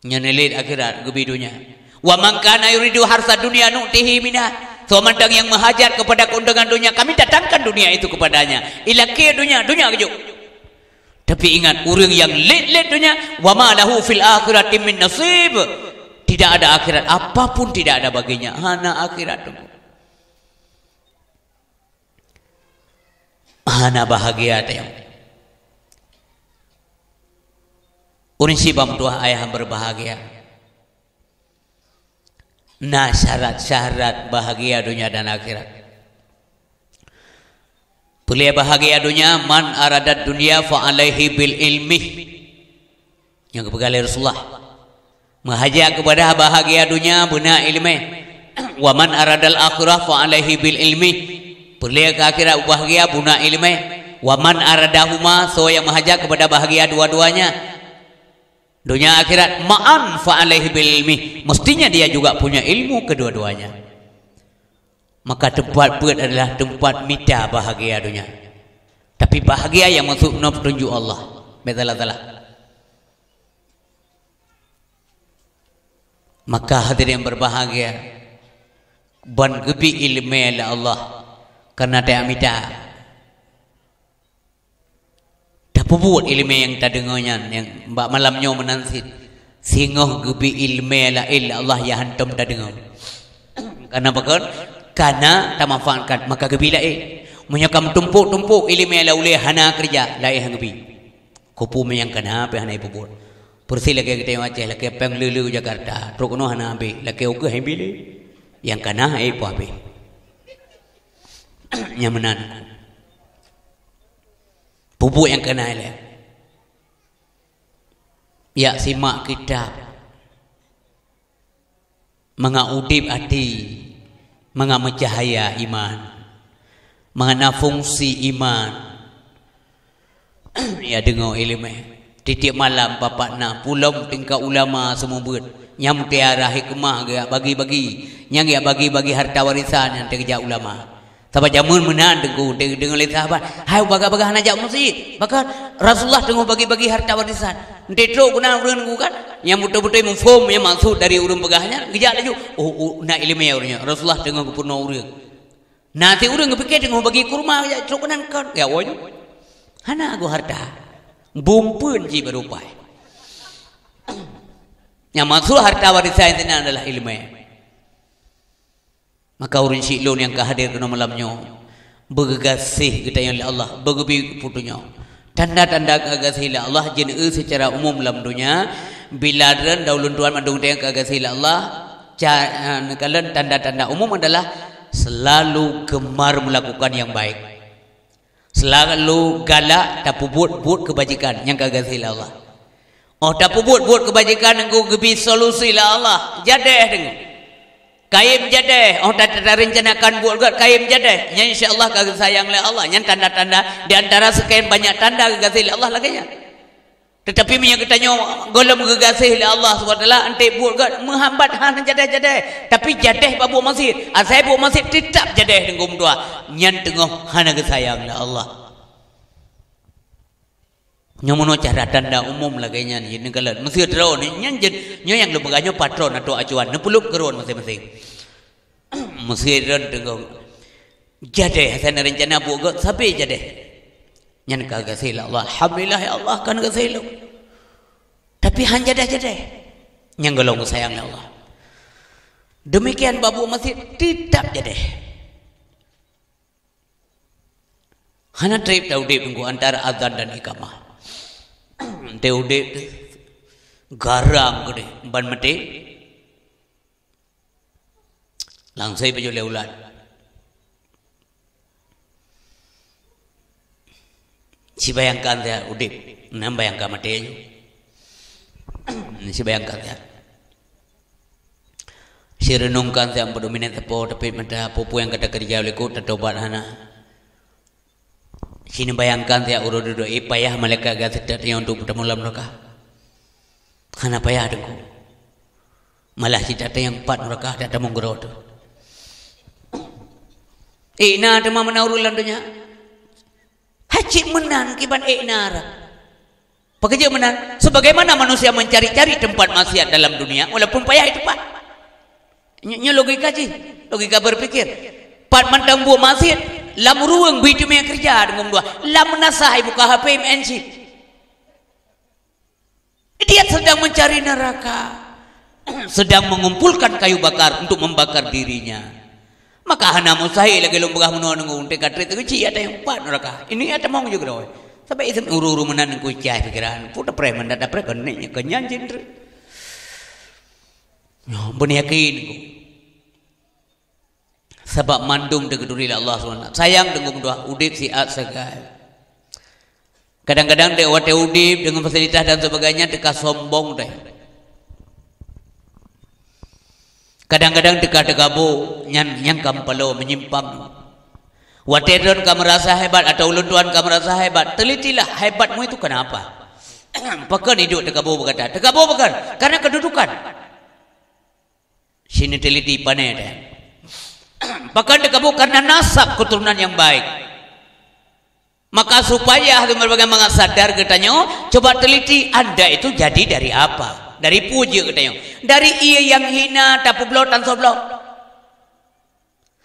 Nyan liet akhirat geubri donya. "Wa man kana yuridu harsa dunya nu'tihi minha." Soe mantong nyang meuhajat kepada keuntungan dunia, kami datangkan dunia itu kepadanya. Ilakée donya, donya geujok. Tapi ingat, ureuëng nyang liet-liet donya, "Wa ma lahu fil akhirati min nasib." Tidak ada akhirat, apapun tidak ada baginya. Hana akhirat tu. Hana bahagia teuh. Ureuëng sibam tuah ayah berbahagia. Na syarat-syarat bahagia dunia dan akhirat. Peulée bahagia dunia, "Man aradad dunya fa alaihi bil ilmi." Nyang geupeugah lé Rasulullah, meuhajat keupada bahagia donya beuna iéleumé. "Wa man aradal akhirah fa alaihi bil ilmi." Peulée keu akhirat bahagia beuna iéleumé. "Wa man aradahuma," soe nyang meuhajat keupada bahagia dua-duanya, donya akhirat, "ma'an fa alaihi bil ilmi." Mestinya dia juga punya ilmu kedua-duanya. Maka teumpat beuet adalah teumpat mita bahagia donya. Tapi bahagia nyang maksud nyoe peutunjuk Allah. Bék salah-salah. Maka hadirin berbahagia, ban geubri iéleumé lé Allah, karena tajak mita. Tapeubuet iéleumé nyang tadeungoe nyan, nyang bak malam nyoe meunan cit. Singoh geubri iéleumé laén lé Allah nyang hántom tadeungoe. Karena pakon? Karena tamanfaatkan, maka geubri laén. Meunyoe ka meutumpôk-tumpôk iéleumé lam ulée hana keureuja, laén han geubri. Kupu meunyoe nyang kana pih hana jipeubuet. Peureusih lagée geutanyoe Aceh, lakée péng le-le u Jakarta, trok keunoe hana habéh, lakée ukeue han bri lé. Nyang kana han jipeuhabéh. Nyang meunan. Peubuet nyang kana ilée. Jak simak kitab. Mangat udeb até, mangat meucahya iman, mangat na fungsi iman. Ya deungoe iéleumé. Tieb-tieb malam Bapak na pulom tingkat ulama seumeubeuet. Nyang mutiara hikmah geujak bagi-bagi. Nyang geujak bagi-bagi harta warisan nyang teukeujak ulama. Sabab jameun meunan teungku, de-, deungon lé sahabat, "Hai bagah-bagah hana jak meuseujid." Pakon? Rasulullah teungoh bagi-bagi harta warisan. Enteuk trok keunan ureuëng nunggu kan? Nyang beutôi-beutôi muphom nyang maksud dari ureuëng peugah nyan, geujak laju. Oh, oh, na iéleumé ureuëng nyan. Rasulullah teungoh geupeurunoe ureuëng. Na si ureuëng geupike teungoh bagi kurma, geujak trok keunan kon. Ya, woe. Hana agoe harta. Bumpeuen jih baru pai. Nyang maksud harta warisan itu adalah iéleumé. Maka ureuëng syiek lôn nyang ka hadir keunoe malam nyoe, beugeugaséh geutanyoe lé Allah, beugeubi peutunyoe. Tanda-tanda keugaséh lé Allah jeuet eu seucara umum lam donya, bila droen dan ulôn tuan mandum nyang keugaséh lé Allah, ca-, eh, neukalon tanda-tanda umum adalah selalu gemar melakukan yang baik. Selalu galak tapeubuet buet keubajikan nyang ka gaséh lé Allah. Oh tapeubuet buet keubajikan ngon geubi solusi lé Allah, jadeh deungon. Kayém jadeh, oh ta-, ta-, tarencanakan buet gét kayém jadeh. Nyan insya Allah ka geusayang lé Allah. Nyan tanda-tanda di antara sekian banyak tanda gaséh lé Allah lagée nyan. Teutapi meunyoe geutanyoe gohlom geugaséh lé Allah Subhanahu wa Taala, enteuk buet gét meuhambat hana jadeh-jadeh, tapi jadeh bak buet maksiet. Asai buet maksiet teutap jadeh deungon dua, nyan teungoh hana geusayang lé Allah. Nyoe meunoe cara tanda umum lagée nyan jih neukalon. Meuseuti droe nyan jeuet nyoe nyang lôn peugah nyoe patron atau acuan, neupeuleueb keureuon maséng-maséng. Meuseuti droe teungoh jadeh, asai na reuncana buet gét sabe jadeh. Nyan ka gaséh lé Allah. Alhamdulillah ya Allah kan gaséh lôn. Tapi han jadeh-jadeh. Nyang gohlom geusayang lé Allah. Demikian bak buet maksiet teutap jadeh. Hana treb taudeb nunggu antara azan dan ikamah. Teu udeb teu garang keudeh ban maté. Langsai pajoh lé ulat. Sibayangkan saja udeb, nan bayangkan maté ju. Sibayangkan saja. Sirenungkan saja peudominan teupeu teupit mata peue-peue nyang ka takeurija u likot tatobat hana. Sinoe bayangkan saja uroe dudoe, eh, payah malaikat geuseutôt tanyoe untuk peutamong lam neuraka. Hana payah teungku. Malah cit that nyang pat neuraka that tamong keudroe teuh. Eh, na teuma meunan ureuëng lam donya. Hacit meunan kiban eh na rab. Peukeujeut meunan, sebagaimana manusia mencari-cari tempat maksiat dalam dunia walaupun payah itu pat. Nyoe logika jih, logika berpikir. Pat mantong buet maksiat, lam ruweueng bui teumé keureuja deungon dua, lam meunasah ibuka H P meu'en cit. Dia sedang mencari neraka, sedang mengumpulkan kayu bakar untuk membakar dirinya. Maka hana mustahil lagée lôn peugah meunoe deungon teuka treb teuka cit ada nyang pat neuraka. Ini ada mong juga doi. Sampai isem uru-uru meunan kucai pikiran. Pun dapreh mendat dapreh keuneuk nyan keuh nyan jin treb. Nyoe beuna yakin ku. Sabab mandum teukeuduri lé Allah Subhanahu wa Taala. Sayang deungon dua udeb siat sagai. Kadang-kadang dek watée udeb deungon fasilitas dan sebagainya teuka sombong deh. Kadang-kadang teuka teugabo nyan nyang ka meupaloe menyimpang. Watée droen ka merasa hebat atau ulôn tuan ka merasa hebat, telitilah hebatmu itu kenapa? Pakon hidup teugabo beukata? Teugabo pakon? Karena kedudukan. Sini teliti pane deh. Pakon teugabo karena nasab keturunan yang baik. Maka supaya hati berbagai mangat sadar geutanyoe, coba teliti anda itu jadi dari apa? Dari puji geutanyoe. Dari ia yang hina, tapubloe tan sobloe.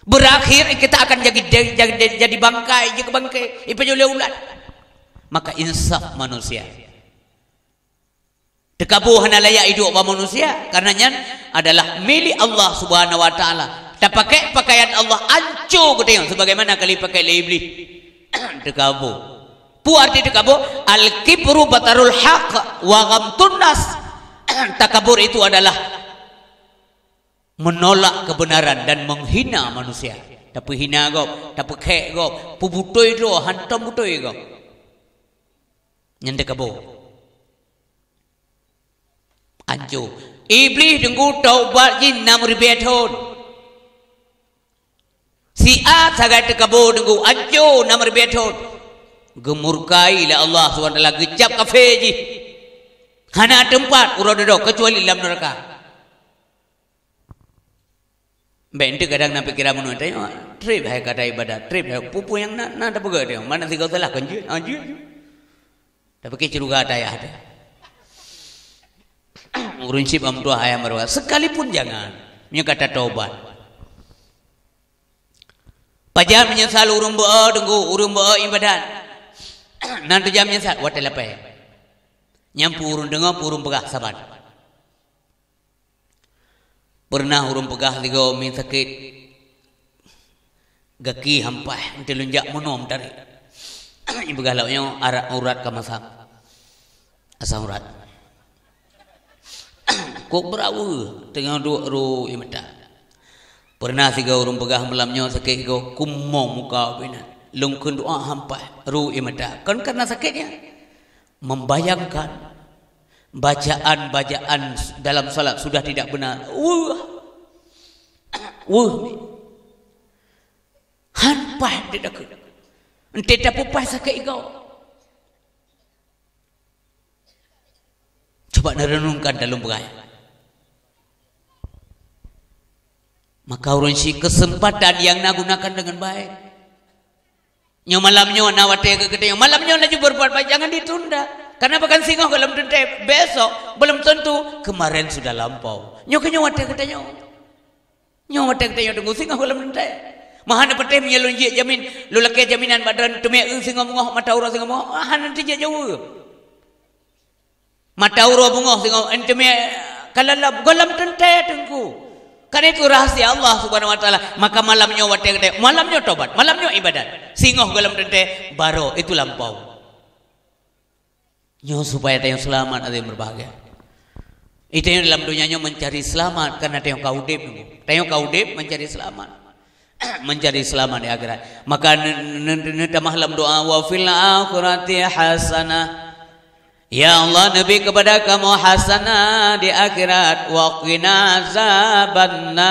Berakhir kita akan jadi jadi, jadi bangkai, jadi bangkai. Ipajoh lé ulat. Maka insaf manusia. Teukabo hana layak iduek bak manusia, karena nyan adalah milik Allah Subhanahu wa Taala. Tapakai pakaian Allah anco geutanyoe sebagaimana ka lheueh pakai lé Iblih. Teukabo. Peue arti teukabo? Al-kibru batarul haq wa ghamtun nas. Takabur itu adalah menolak kebenaran dan menghina manusia. Tapeuhina gob, tapeukhek gob, peubutôi droe, hantom butôi gob. Nyan teukabo. Anco. Iblih deungon taubat jih nam ribée thon. Siat sagai teukabo deungon anco nam ribée thon. Geumurkai lé Allah Subhanahu wa Taala, geucab kafé jih. Hana teumpat uroe dudoe keucuali lam neuraka. Bék enteuk kadang na pikiran meunurot tanyoe, treb hai kata ibadat, treb hai peue-peue nyang na, na tapeugah tanyoe, mana sigoe salah kon jeuet, ha jeuet. Tapi ke curuga tayah tu. Ureuëng syiek bak meutuah ayah meuruah. Sekalipun jangan. Meunyoe ka tatobat. Pajan meunyeusal ureuëng beuo deungo, ureuëng beuo ibadat. Nan tujan meunyeusal, watée lapée. Nyang peue ureuëng deungoe, peue ureuëng peugah saban. Peureunah ureuëng peugah sigoe mi sakét gaki hampah, enteulunjak meunoe meutarek. Ipeugah lawak nyoe, arat urat ka masam. Asam urat. Kok beuraweue teungoh duek ru ié mata. Peureunah sigoe ureuëng peugah malam nyoe sakét goe, kumong muka binan. Lôn kheun doa hampah ru ié mata. Kon karena sakét nyan. Membayangkan bacaan-bacaan dalam salat sudah tidak benar. Weuh. Weuh. Hampah di dakeu. Entah tapupah sakét igoe. Coba neurenungkan dalam beuraya. Maka ureuëng syiek keuseumpatan nyang na gunakan deungon baik. Nyoe malam nyoe na watée keu geutanyoe. Malam nyoe laju berbuat baik, jangan ditunda. Karena bahkan singoh gohlom teuntée, besok belum tentu, kemarin sudah lampau. Nyoe keuh nyoe watée geutanyoe. Nyoe watée geutanyoe teungku singoh gohlom teuntée. Meuhana patéh meunyoe lôn jeuet jamin, lôn lakée jaminan bak droeneuh teumé eu singoh beungoh, mata uroe singoh beungoh, hana teujeuet jaweueb. Mata uroe beungoh singoh, enteumé ka lalab, gohlom teuntée teungku. Karena itu rahasia Allah Subhanahu wa Taala. Maka malam nyoe watée geutanyoe, malam nyoe tobat, malam nyoe ibadat. Singoh gohlom teuntée, baroe itu lampau. Nyoe supaya tanyoe seulamat, hadirin berbahagia. Tanyoe dalam donya nyoe mencari selamat karena tanyoe ka udeb nunggu. Tanyoe ka udeb mencari selamat. Mencari selamat di akhirat. Maka ne-, ne-, ne-, neutamah lam doa, "Wa fil akhirati hasanah." Ya Allah, neubri kepada kamoe hasanah di akhirat, "wa qina azabannar."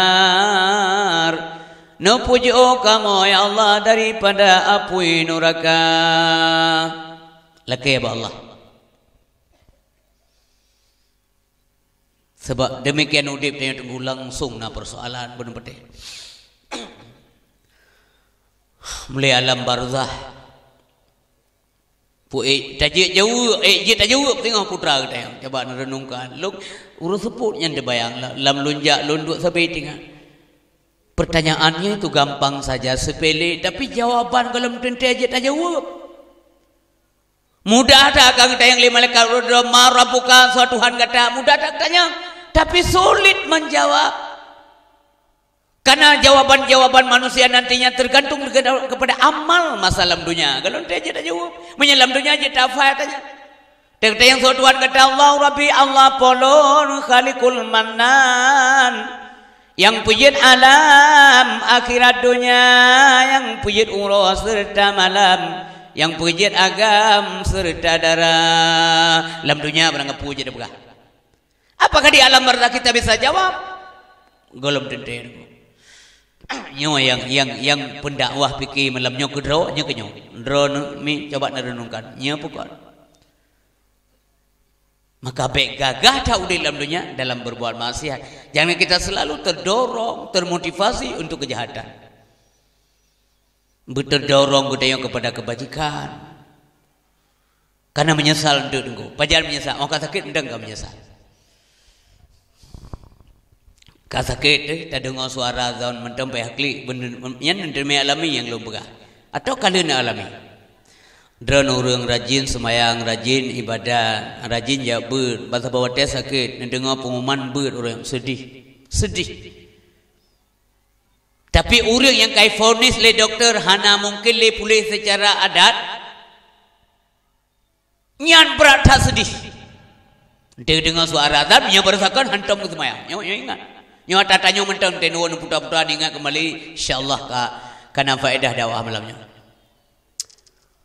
Neupujoe kamoe, ya Allah, daripada apui nuraka. Lakée bak Allah. Sabab demikian udeb tanyoe teungku langsung na persoalan beuneupatéh. Mulai alam barzah. Pu ék tajeuet jaweueb, ék jeuet tajaweueb teungoh putra geutanyoe. Coba neurenungkan. Lôn ureuëng seupôt nyan teubayang la-, lam lôn jak lôn duek sabe teungoh. Pertanyaannya itu gampang saja, sepele, tapi jawaban gohlom teuntée jeuet tajaweueb. Mudah that ka geutanyong lé malaikat, "Man rabbuka?" Soe Tuhan gata? Mudah that geutanyong, tapi sulit menjawab. Karena jawaban-jawaban manusia nantinya tergantung kepada amal masa lam dunia. Gohlom teuntée jeuet tajaweueb. Meunyoe lam dunia jeuet tahafai tanya. Teuntée nyang soe Tuhan gata, "Allahu Rabbi, Allah po lôn, Khaliqul Mannan." Nyang peujeuet alam akhirat dunia, nyang peujeuet uroe seureuta malam, nyang peujeuet agam seureuta dara. Lam dunia barang peue jeuet peugah. Apakah di alam barzah kita bisa jawab? Gohlom teuntée. Nyoe nyang, nyang, nyang pendakwah pike malam nyoe keudroe, nyoe keunyoe. Droeneuh mi coba neurenungkan. Nyoe pukon. Maka bék gagah that udeb lam dunia dalam berbuat maksiat. Jangan kita selalu terdorong, termotivasi untuk kejahatan. Beuterdorong geutanyoe kepada kebajikan. Karena menyesal untuk teungku. Pajan menyesal? Oh, ka sakét endeng ka menyesal. Ka sakét, eh, tadeungoe suara azan mantong payah klik, bener, nyan teumé alami nyang lôn peugah. Atau ka lheueh alami. Droeneuh ureuëng rajin seumayang, rajin ibadat, rajin jak beuet, bak saboh watée sakét, neudeungoe pengumuman beuet ureuëng, sedih. Sedih. Tapi ureuëng nyang ka ivonis lé dokto hana mungken lé puléh secara adat, nyan brat that sedih. Deungoe suara azan, nyoe baroe sakan hantom geuseumayang. Nyoe, nyoe ingat. Nyoe ata tanyoe mantong, teunoe neuputa-puta, neuingat keumbali, insya Allah ka, ka na faedah dakwah malam nyoe.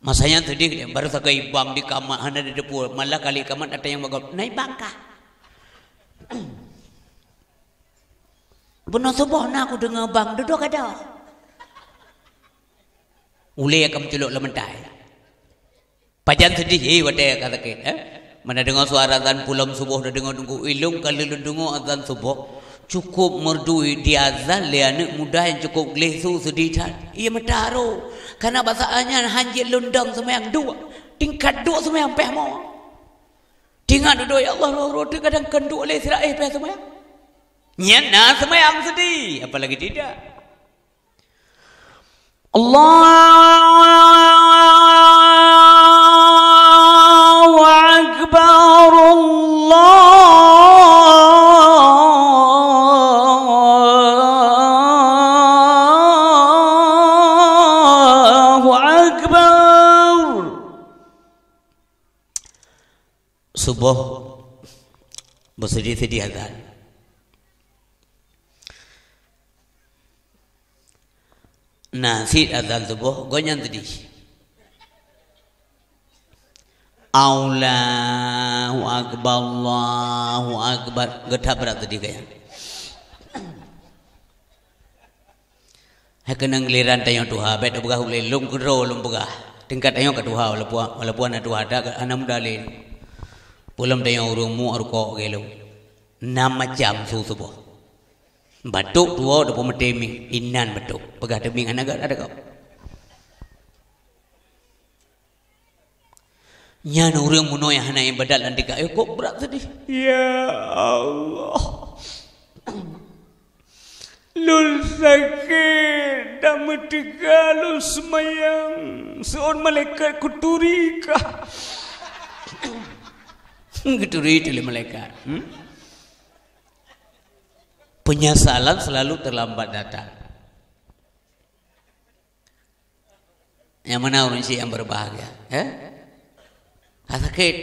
Masa nyan sedih, baroe sagai bang di kamat, hana di depan, malah kali kamat ata nyang bagoe, "Nai bang kah?" "Bunoe suboh na kudeungoe bang dudoe gada." Ulée ka meuculok lam meutai. Pajan sedih, eh, watée ka sakét, eh. Mana deungoe suara azan pulom suboh, na deungoe teungku, ilong ka lheueh lôn deungoe azan suboh. Cukup merdu di azan lé aneuëk muda nyang cukup gleh su, sedih that. Ié meuta aro. Karena basa nyan hanjeuet lôn dong seumayang dua. Tingkat duek seumayang péh mo. Tingkat dudoe, ya Allah, roh-roh teuh kadang keuneuk duek lé sira éh péh seumayang. Nyan na seumayang seudeh, apalagi tidak. Allahu Akbar, Allahu Akbar. Suboh beuseudeh-seudeh azan. Na cit azan suboh, gobnyan seudeh. Allahu Akbar, Allahu Akbar. Geutab brat seudeh gobnyan. Hai keunong giliran tanyoe tuha, bék tapeugah ulée lôn keudroe lôn peugah. Tingkat tanyoe ka tuha, walaupun, walaupun hana tuha that, hana muda lé. Peulom tanyoe ureuëng muek rukok gelo. Nam macam su suboh. Batuk tuwoe dapeumeutée mieng, inan batuk. Peugah teumieng hana gak ada kau. Nyan ureuëng meunyoe hana iébadat lam tika, eh, kok brat seudeh. Ya Allah. Lôn sakét, dak meuteuga lôn seumayang. Seuôn malaikat kuturi kah. Geuturi teuh lé malaikat. Hmm? Penyesalan selalu terlambat datang. Nyang mana ureuëng syik nyang berbahagia, eh? Ka sakét.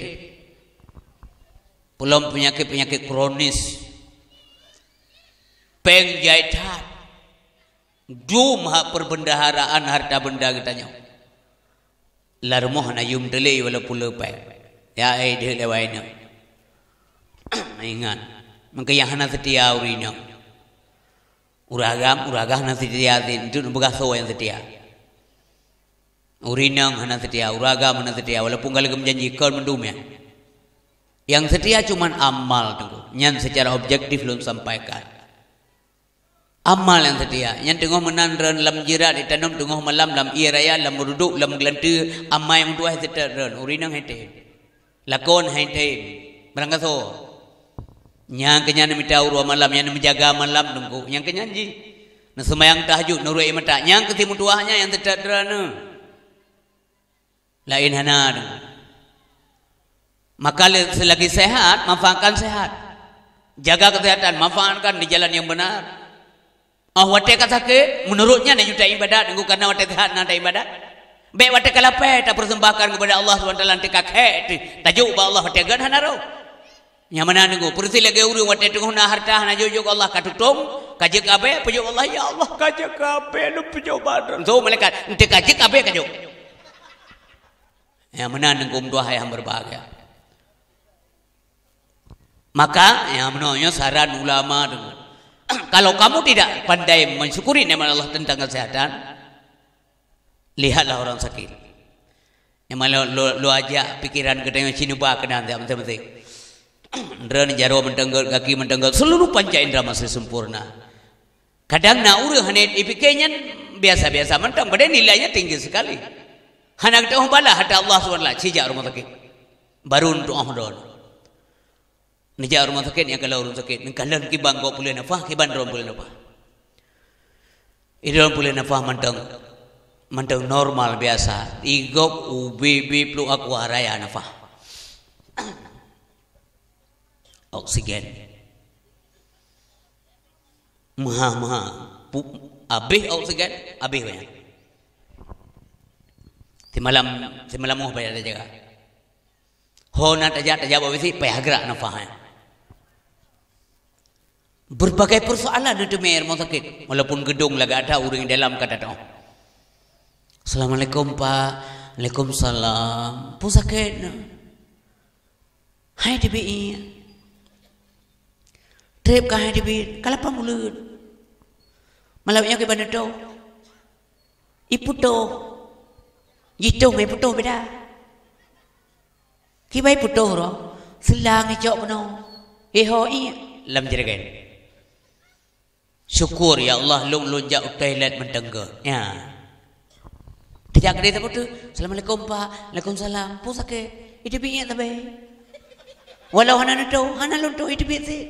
Peulom peunyakét-peunyakét kronis. Péng jai that. Dum hak perbendaharaan harta benda geutanyoe. Lam rumoh hana yum teulé walaupun le péng. Ya, eh, deuh lewat inong. Ingat, maka nyang hana seutia ureuëng inong. Ureuëng agam, ureuëng agam hana seutia, untuk neupeugah soe nyang seutia. Ureuëng inong hana seutia, ureuëng agam hana seutia, walaupun ka lagée meujanji kon mandum nyan. Nyang seutia cuman amal, Teungku. Nyan secara objektif lôn sampaikan. Amal nyang seutia, nyang teungoh meunan droen lam jirat, itanom teungoh malam lam ié raya, lam meuruduk, lam geulanteue, amai meutuah seutôt droen, ureuëng inong hai tem. Lakon hai tem, barangkasoe. Nyang keunyan neumita uroe malam, nyang neumeujaga malam Teungku, nyang keunyan jih. Neuseumayang tahajud, neuruek ié mata, nyang keutimeutuah nyan nyang teutab droeneuh. Laén hana Teungku. Maka le-, selagi sehat, manfaatkan sehat. Jaga kesehatan, manfaatkan di jalan yang benar. Oh, watée ka sakét, meunurot nyan laju taiébadat, Teungku, karena watée sehat na taiébadat. Bék watée ka lapée tapersembahkan keupada Allah Subhanahu Wa Taala, teuka khék teuh, tajok bak Allah watée gét hana rhoh. Nyang meunan Teungku, peureusi lagée ureuëng watée teungoh na harta hana jok-jok Allah ka tutong, ka jeuet keu abée, peujok Allah, "Ya Allah, ka jeuet keu abée, lôn peujok bak droen." So malaikat, "Ente ka jeuet keu abée ka jok." Nyang meunan Teungku meutuah nyang berbahagia. Maka, nyang meunoe nyoe saran ulama Teungku. Kalau kamu tidak pandai mensyukuri nikmat Allah tentang kesehatan, lihatlah orang sakit. Nyang mana lo, lo, lo ajak pikiran geutanyoe cineuba keunan tiep maséng-maséng. Droen jaroe mantong gét, gaki mantong gét, seluruh panca indera masih sempurna. Kadang na ureuëng hana ipike nyan biasa-biasa mantong, padahai nilainya tinggi sekali. Hana geutanyoe bala hata Allah subhanahu wa taala, sijak rumoh sakét. Baru neutuoh droen. Neujak rumoh sakét, nyang kalon rumoh sakét, neukalon kiban gob puléh nafah, kiban droen puléh nafah. Idroen puléh nafah mantong, mantong normal biasa. Igob ubé-bé pluek aqua raya nafah. Oksigen. Meuha-meuha. Pu-, abéh oksigen, abéh banyak. Simalam, simalam moh payah tajaga. Ho na tajak, tajak bak bisi, payah gerak nafah nyan. Berbagai persoalan na teumé rumoh sakét, walaupun geudong lagak that ureuëng dalam ka datang. "Assalamualaikum, Pak." "Waalaikumsalam." "Peue sakét na?" "Hai teubiet." "Trép ka hai teubiet, ka lapang uleuet." "Malam nyoe kiban neutoh?" "Iputôh." "Jitong ngon iputôh beda." "Kiban iputôh roh?" "Seulang icok keunoe." "Hé ho ié." Lam jeuregan. "Syukur, ya Allah, lôn, lôn jak u toilet mantong gét." Ya. Tajak keudeh sapeue tu? "Assalamualaikum, Pak." "Waalaikumsalam." Peue sakét? Iteubiet sabe. Walau hana neutôh, hana lôn tôh, iteubiet sit.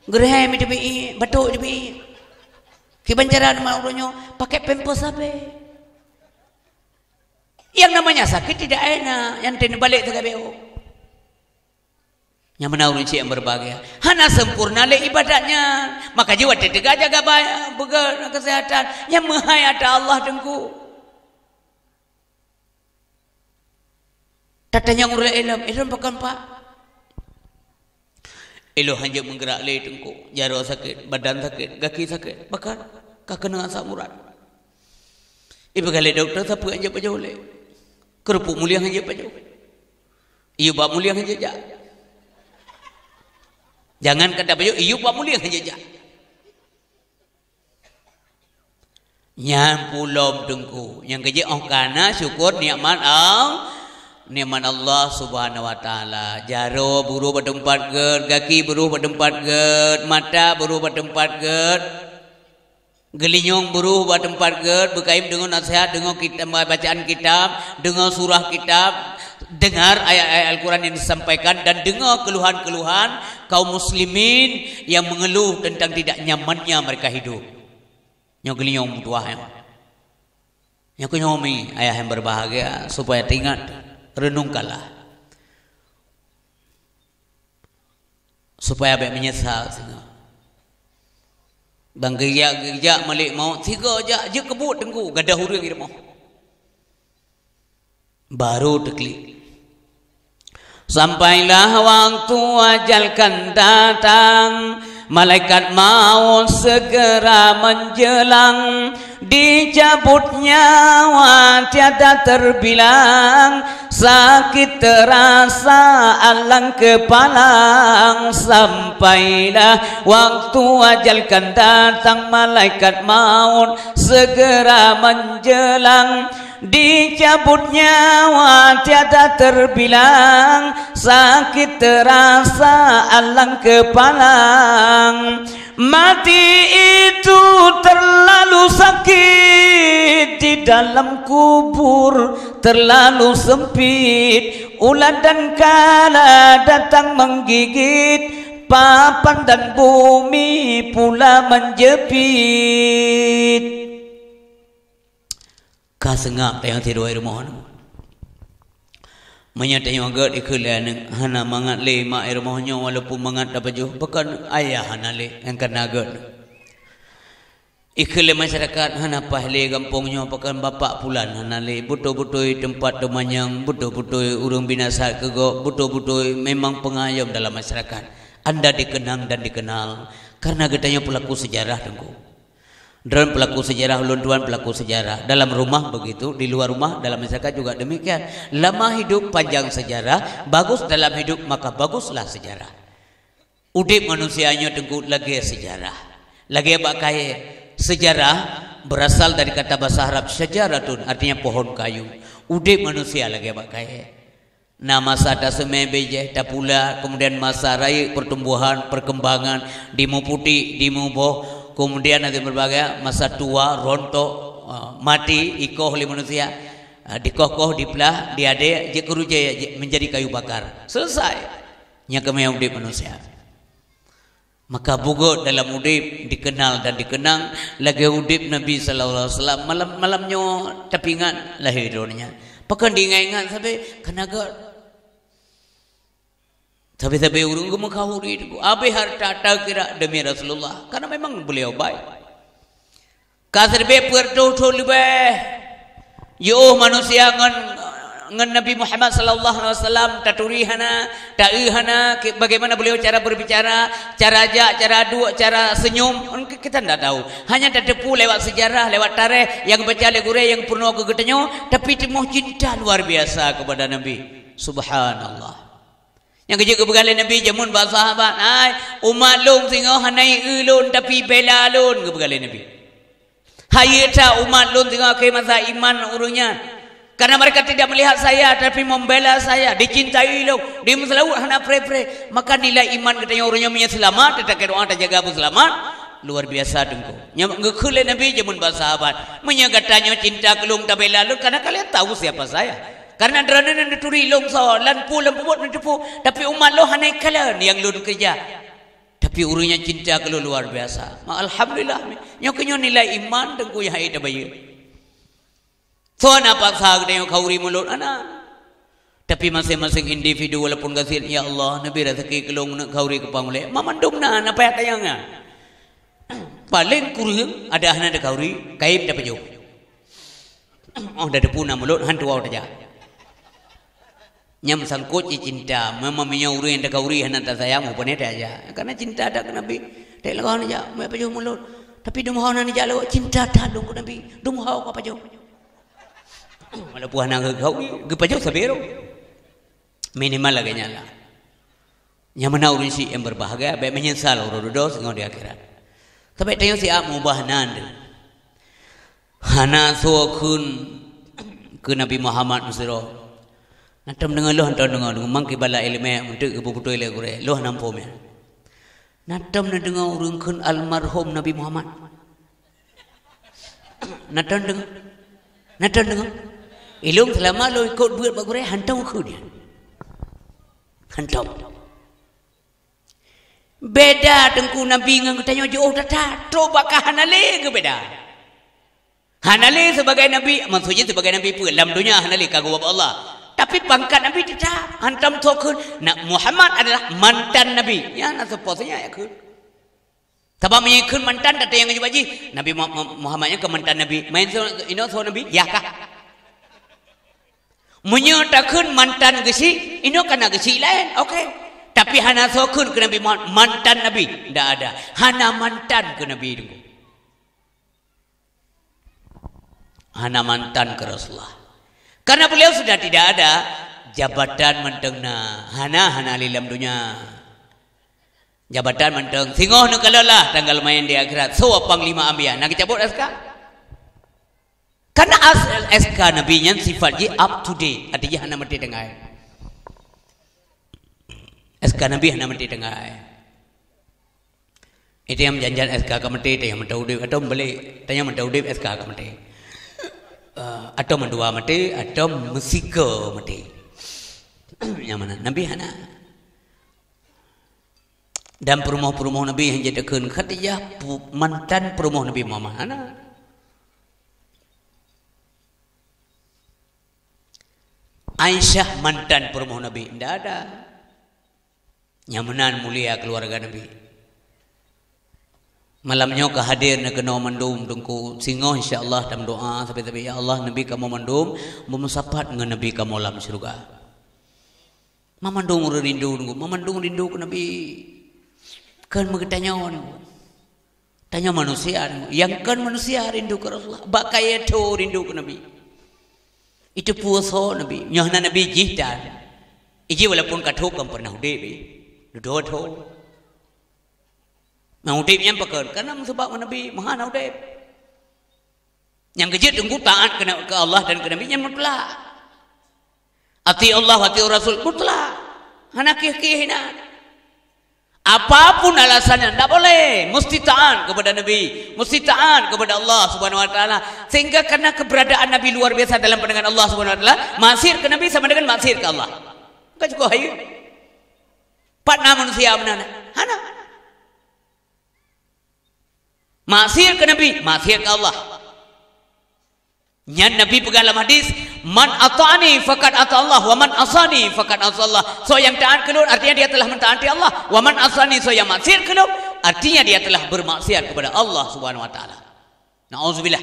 Geureuhem iteubiet, batuk iteubiet. Kiban cara nama ureuëng nyoe, pakai pampers sabe. Yang namanya sakit tidak enak, nyang teuneuk balek teuka beok. Nyang meunan ureuëng cit nyang berbahagia. Hana sempurna lé ibadat nyan. Maka jih watée teuga jaga ba-, beuga kesehatan. Nyang meuhai ata Allah Teungku. Tatanyong ureuëng ilom, ilom pakon Pak? Ilôn hanjeuet meugerak lé Teungku. Jaroe sakét, badan sakét, gaki sakét. Bahkan ka keunong asam urat. Ipeugah lé dokto sapeue hanjeuet pajoh lé. Keurupuk muliang hanjeuet pajoh. Iyup bak muliang hanjeuet jak. Jangan kata pajoh, iyup bak muliang hanjeuet jak. Nyan pulom Teungku. Nyang keujeuet óh kana syukur nikmat Al-, nikmat Allah Subhanahu wa Taala. Jaroe beurôh bak teumpat gét, gaki beurôh bak teumpat gét, mata beurôh bak teumpat gét. Geulinyueng beurôh bak teumpat gét, beukayém deungoe naseuhat, deungoe kitab, bacaan kitab, deungoe surah kitab, dengar ayat-ayat Al-Quran yang disampaikan dan deungoe keluhan-keluhan kaum muslimin yang mengeluh tentang tidak nyamannya mereka hidup. Nyoe geulinyueng meutuah nyoe. Nyoe keuh nyoe mi ayah yang berbahagia, supaya teuingat, renungkanlah. Supaya bék meunyeusal singoh. Dan geujak-geujak malaikat maut, sigoe jak, jeuet keu buet Teungku, gadôh ureuëng di rumoh. Baru teuklik. Sampailah waktu ajal kan datang, malaikat maut segera menjelang. Dicabut nyawa tiada terbilang, sakit terasa alang kepalang. Sampailah waktu ajal kan datang, malaikat maut segera menjelang. Dicabut nyawa tiada terbilang, sakit terasa alang kepalang. Mati itu terlalu sakit, di dalam kubur terlalu sempit, ulat dan kala datang menggigit, papan dan bumi pula menjepit. Ka seungab tayang sidroe rumoh nyoe. Meunyoe tanyoe gét ikheun lé aneuëk, hana mangat lé mak i rumoh nyoe walaupun mangat tapajoh, pakon ayah hana lé nyang kana gét. Ikheun lé masyarakat, hana paih lé gampông nyoe, pakon bapak pulan hana lé, beutôi-beutôi teumpat teumanyong, beutôi-beutôi ureuëng binasa keu gob, beutôi-beutôi memang peungayom dalam masyarakat. Anda dikenang dan dikenal karena geutanyoe pelaku sejarah, Teungku. Droen pelaku sejarah, ulôn tuan pelaku sejarah. Dalam rumah begitu, di luar rumah, dalam masyarakat juga demikian. Lama hidup, panjang sejarah, bagus dalam hidup, maka baguslah sejarah. Udeb manusia nyoe Teungku lagée sejarah. Lagée bak kayée. Sejarah berasal dari kata bahasa Arab syajaratun, artinya pohon kayu. Udeb manusia lagée bak kayée. Na masa taseumé bijéh, tapula, kemudian masa rayeuk pertumbuhan, perkembangan, dimeuputik, dimeuboh, kemudian nanti berbagai masa tua, rontok, ah, mati, ikoh lé manusia, ah, dikoh-koh, diplah, diadek, jeuet keu rujée, jeuet menjadi kayu bakar. Selesai. Nyan keuh udeb manusia. Maka beugét dalam udeb dikenal dan dikenang lagée udeb Nabi sallallahu alaihi wasallam. Malam, malam nyoe tapeuingat lahé droeneuh nyan. Pakon diingat-ingat sabe? Karena gét. Sabe-sabe ureuëng geumeukauri teungku. Habéh harta takira demi Rasulullah. Karena memang beliau baik. Ka siribée peuet reutôh thon leubeh jiôh manusia ngon, ngon Nabi Muhammad sallallahu alaihi wasallam, taturi hana, taeu hana, ke-, bagaimana beliau cara berbicara, cara jak, cara duek, cara senyum, en-, kita ndak tahu. Hanya tateupeue lewat sejarah, lewat tarikh nyang geubaca lé gurée nyang peurunoe keu geutanyoe, tapi timoh cinta luar biasa kepada Nabi. Subhanallah. Nyang keujeuet geupeugah lé Nabi jameun bak sahabat, "Hai, umat lôn singoh hana ieu lôn, tapi bela lôn," geupeugah lé Nabi. Hai that umat lôn singoh akhé masa iman ureuëng nyan. Karena mereka tidak melihat saya, tapi membela saya, dicintai lôn, di meuseulaweuet hana preh-preh. Maka nilai iman geutanyoe ureuëng nyoe meunyoe seulamat, tatakée doa tajaga beuseulamat, Luar biasa, Teungku. Nyoe geukheun lé Nabi jameun bak sahabat, "Meunyoe gata nyoe cinta keu lôn, tabela lôn, karena kalian tahu siapa saya. Karena droeneuh neuturi lôn soe, lam peue lam peubuet neuteupeue, tapi umat lôn hana ikalon nyang lôn keureuja. Tapi ureuëng nyang cinta keu lôn luar biasa." Ma, alhamdulillah. Nyoe keuh nyoe nilai iman, Teungku, nyang hana tabayeue. Soe na paksa geutanyoe khauri mulod, hana. Tapi maséng-maséng individu walaupun gasien, "Ya Allah, neubri raseuki keu lôn neuk khauri keu pangulée." Ma mandum na, na payah tanyong nyan. Paleng kureueng, adak hana takhauri, kayém tapajoh. Oh, tateupeue na mulod, han tuwoe tajak. Nyang meusangkot cit cinta. Meunyoe ureuëng nyang takhauri hana tasayang, muphom tajak. Karena cinta that keu Nabi. Teuk lagée nyan jak, meupajoh mulod. Tapi dumhoe na nijak lewat, cinta that lôn keu Nabi. Dumhoe ka pajoh. Walaupun hana geukhauri, geupajoh sabé roh. Minimal lagée nyan lah. Nyang meunan ureuëng syiek nyang berbahagia, bék meunyeusal uroe dudoe singoh di akhirat. Tapi tanyoe siat meubah nan deuh. Hana soe kheun keu Nabi Muhammad meusidroe. Na tom deungoe lôn, tom deungoe, deungoe mang kibala iéleumé meunteuk geupeubutôi lé gurée. Lôn hana muphom nyan. Na tom neudeungoe ureuëng kheun almarhum Nabi Muhammad. Na tom deungoe. Na tom deungoe. Ilôn seulama lôn ikot beuet bak gurée, han tom kheun nyan. Han tom. Beda Teungku Nabi ngon geutanyoe jiôh that-that. Trok bak ka hana lé geubeda. Hana lé sibagai nabi, maksudnya sibagai nabi peue? Lam donya hana lé ka geuwoe bak Allah. Tapi pangkat nabi teutap, han tom soe kheun. Na, Muhammad adalah mantan nabi. Nyan na seupôt nyan nyang kheun. Sabab meunyoe kheun mantan, teuka nyang geujaweueb jih, Nabi Mu-, Mu-, Muhammad nyan keu mantan nabi. Main soe, inoe soe nabi? Yah kah? Meunyoe takheun mantan geuchik, inoe ka na geuchik laén, oke. Tapi hana soe kheun keu Nabi Muhammad, mantan Nabi. Ndak ada. Hana mantan keu Nabi Teungku. Hana mantan keu Rasulullah. Karena beliau sudah tidak ada, jabatan mantong na. Hana, hana lé lam donya. Jabatan mantong. Singoh neukalon lah tanggal main di akhirat. Soe panglima anbiya? Na geucabot S K? Karena as-, S K Nabi nyan sifat jih up to date, arti jih hana maté tinggai. S K Nabi hana maté tinggai. Itu nyang meujan-jan S K ka maté, tanyoe mantong udeb, atau meubalek, tanyoe mantong udeb S K ka maté. Eh, atau mandua maté, atau meusikeue maté. Nyang mana? Nabi hana. Dan peurumoh-peurumoh Nabi nyang jeuet takheun Khadijah pu-, mantan peurumoh Nabi Muhammad. Hana. Aisyah mantan peurumoh Nabi. Ndak ada. Nyang meunan mulia keluarga Nabi. Malam nyoe ka hadir na keunoe mandum Teungku. Singoh insya Allah tameudoa sabe-sabe, "Ya Allah, Nabi kamoe mandum beumeusapat ngon Nabi kamoe lam syeuruga." Ma mandum ureuëng rindu Teungku, ma mandum rindu keu Nabi. Kon meugeutanyoe Teungku. Tanyoe manusia Teungku. Nyang kon manusia rindu keu Rasulullah. Bak kayée tho rindu keu Nabi. Itu puoso Nabi. Nyoe na Nabi jih dan. Iji walaupun ka tho kon pernah udeb, eh. Dudoe tho. Nah, udeb nyan pakon. Karena meusabab ngon Nabi, meuhana udeb. Nyang keujeuet Teungku taat keu, keu Allah dan keu Nabi nyan mutlak. Ati Allah, ati Rasul mutlak. Hana kih-kih inan. Apapun alasannya, ndak boleh. Mesti taat kepada Nabi, mesti taat kepada Allah Subhanahu Wa Taala. Sehingga karena keberadaan Nabi luar biasa dalam pandangan Allah Subhanahu Wa Taala, maksiat ke Nabi sama dengan maksiat ke Allah. Bukan cukup hayu. Pat na manusia meunan? Hana. Maksiat ke Nabi, maksiat ke Allah. Nyan Nabi peugah lam hadis, "Man ata'ani faqad ata Allah, wa man asani faqad asa Allah." Soe nyang taat keu lôn, artinya dia telah mentaati Allah. "Wa man asani," soe nyang maksiat keu lôn, artinya dia telah bermaksiat kepada Allah Subhanahu Wa Taala. Nauzubillah.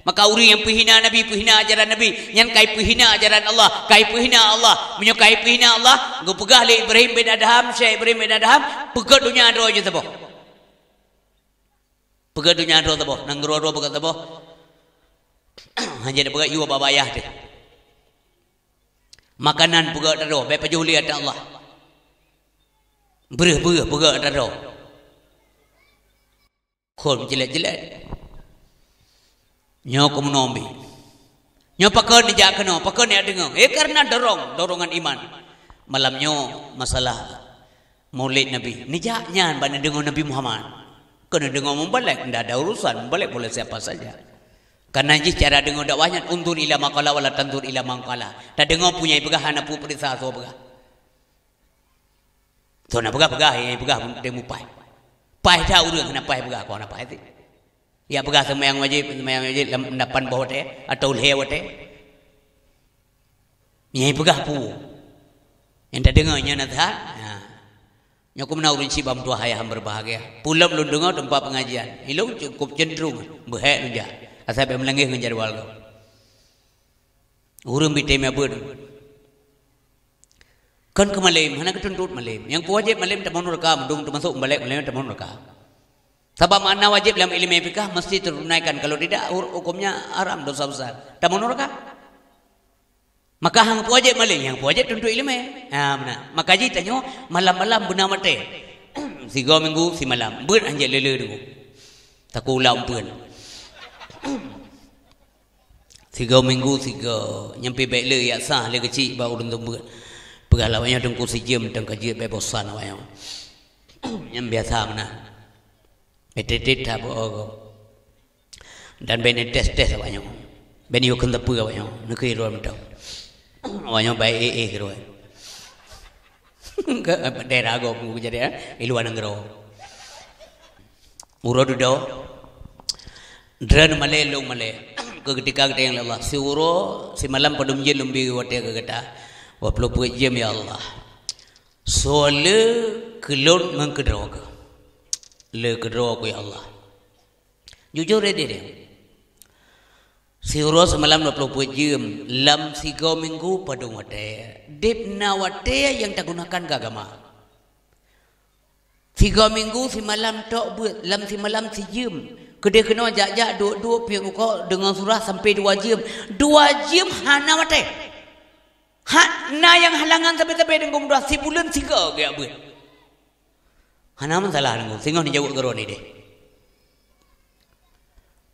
Maka ureuëng nyang peuhina Nabi, peuhina ajaran Nabi, nyan kai peuhina ajaran Allah, kai peuhina Allah. Meunyoe kai peuhina Allah, geupeugah lé Ibrahim bin Adham, Syekh Ibrahim bin Adham, peugöt donya droe jeuet saboh. Peugöt donya droe saboh, nanggroe droe peugöt saboh. Hana jeuet peugöt yue bak ayah teuh. Makanan peugöt droe, bék pajoh lé ata Allah. Breuh-breuh peugöt ata droe. Khon jeulet-jeulet. Nyoe keumeunong bi. Nyoe pakon neujak keunoe, pakon neujak deungoe. Eh, karena dorong, dorongan iman. Malam nyoe masalah Maulid Nabi. Neujak nyan bak neudeungoe Nabi Muhammad. Keuneuk deungoe mubalek, ndak ada urusan mubalek boleh siapa saja. Karena jih cara deungoe dakwah nyan, "Unzur ila man qala wa la tanzur ila man qala." Tadeungoe peue nyang peugah, hana peue peuriksa soe peugah. Soe na peugah-peugah, nyang peugah teuh mupaih. Paih that ureuëng hana paih peugah, kon hana paih teuh. Ya peugah seumayang wajéb, seumayang wajéb lam lapan boh watée atau lhée watée. Nyang peugah peue? Nyang tadeungoe nyan na that. Ha. Nyoe keuh meunan ureuëng syiek bak meutuah ayah nyang berbahagia. Peulom lôn deungoe teumpat pengajian. Ilôn cukup cenderung beuhék lôn jak. Asai bék meuleungeh ngon jadwal gob. Ureuëng bi tém abeuet. Kon keu malém, hana geutuntot malém. Nyang peue wajéb malém tamong nuraka, meudong teumasok mubalek malém tamong nuraka. Sabab makna wajéb lam ileumé fikah mesti tertunaikan, kalau tidak hur-, hukumnya haram, dosa besar. Tamong nuraka. Maka hang peue wajéb malém, nyang peue wajéb tuntot ileumé. Ha, meunan. Maka jih tanyoe malam-malam beuna watée. Sigoe minggu simalam. Beuet hanjeuet le-le deungoe. Takue ulam peuen. Sigoe minggu sigoe, nyan pih bék le yak sah le keuchik bak ureuëng teumbeut. Peugah lé awaknyan teungku sijeuem teung ka jeuet bék bosan awaknyan. Nyan biasa meunan. Bék tet-tet that beuoe gob. Dan bék neutés-tés awaknyan. Bék neuyue kheun teupeu awaknyan, neukheun droe mantong. Awaknyan baék éh-éh keudroe. Ke daerah gob jadi, eh, di luar nanggroe. Uroe dudoe, droeneuh malée, lôn malée. Keu keutika geutanyong lé Allah, siuroe simalam padum jeuem lôn bi watée keu gata? Dua ploh peuet jeuem, ya Allah. Soe le keu lôn ngon keu droe keuh? Le keu droe keuh, ya Allah. Jujur deh, deh, deh. Siuroe simalam dua ploh peuet jeuem, lam sigoe minggu padum watée. Deb na watée nyang tagunakan keu agama. Sigoe minggu simalam tok beuet, lam simalam sijeuem. Keudeh keunoe jak-jak duek-duek piep rukok deungon surah sampai dua jeuem. Dua jeuem hana watée. Hana nyang halangan sabe-sabe deungon meudoa, sibuleuen sigoe geujak beuet. Hana masalah deungon, singoh neujaweueb keu droeneuh deh.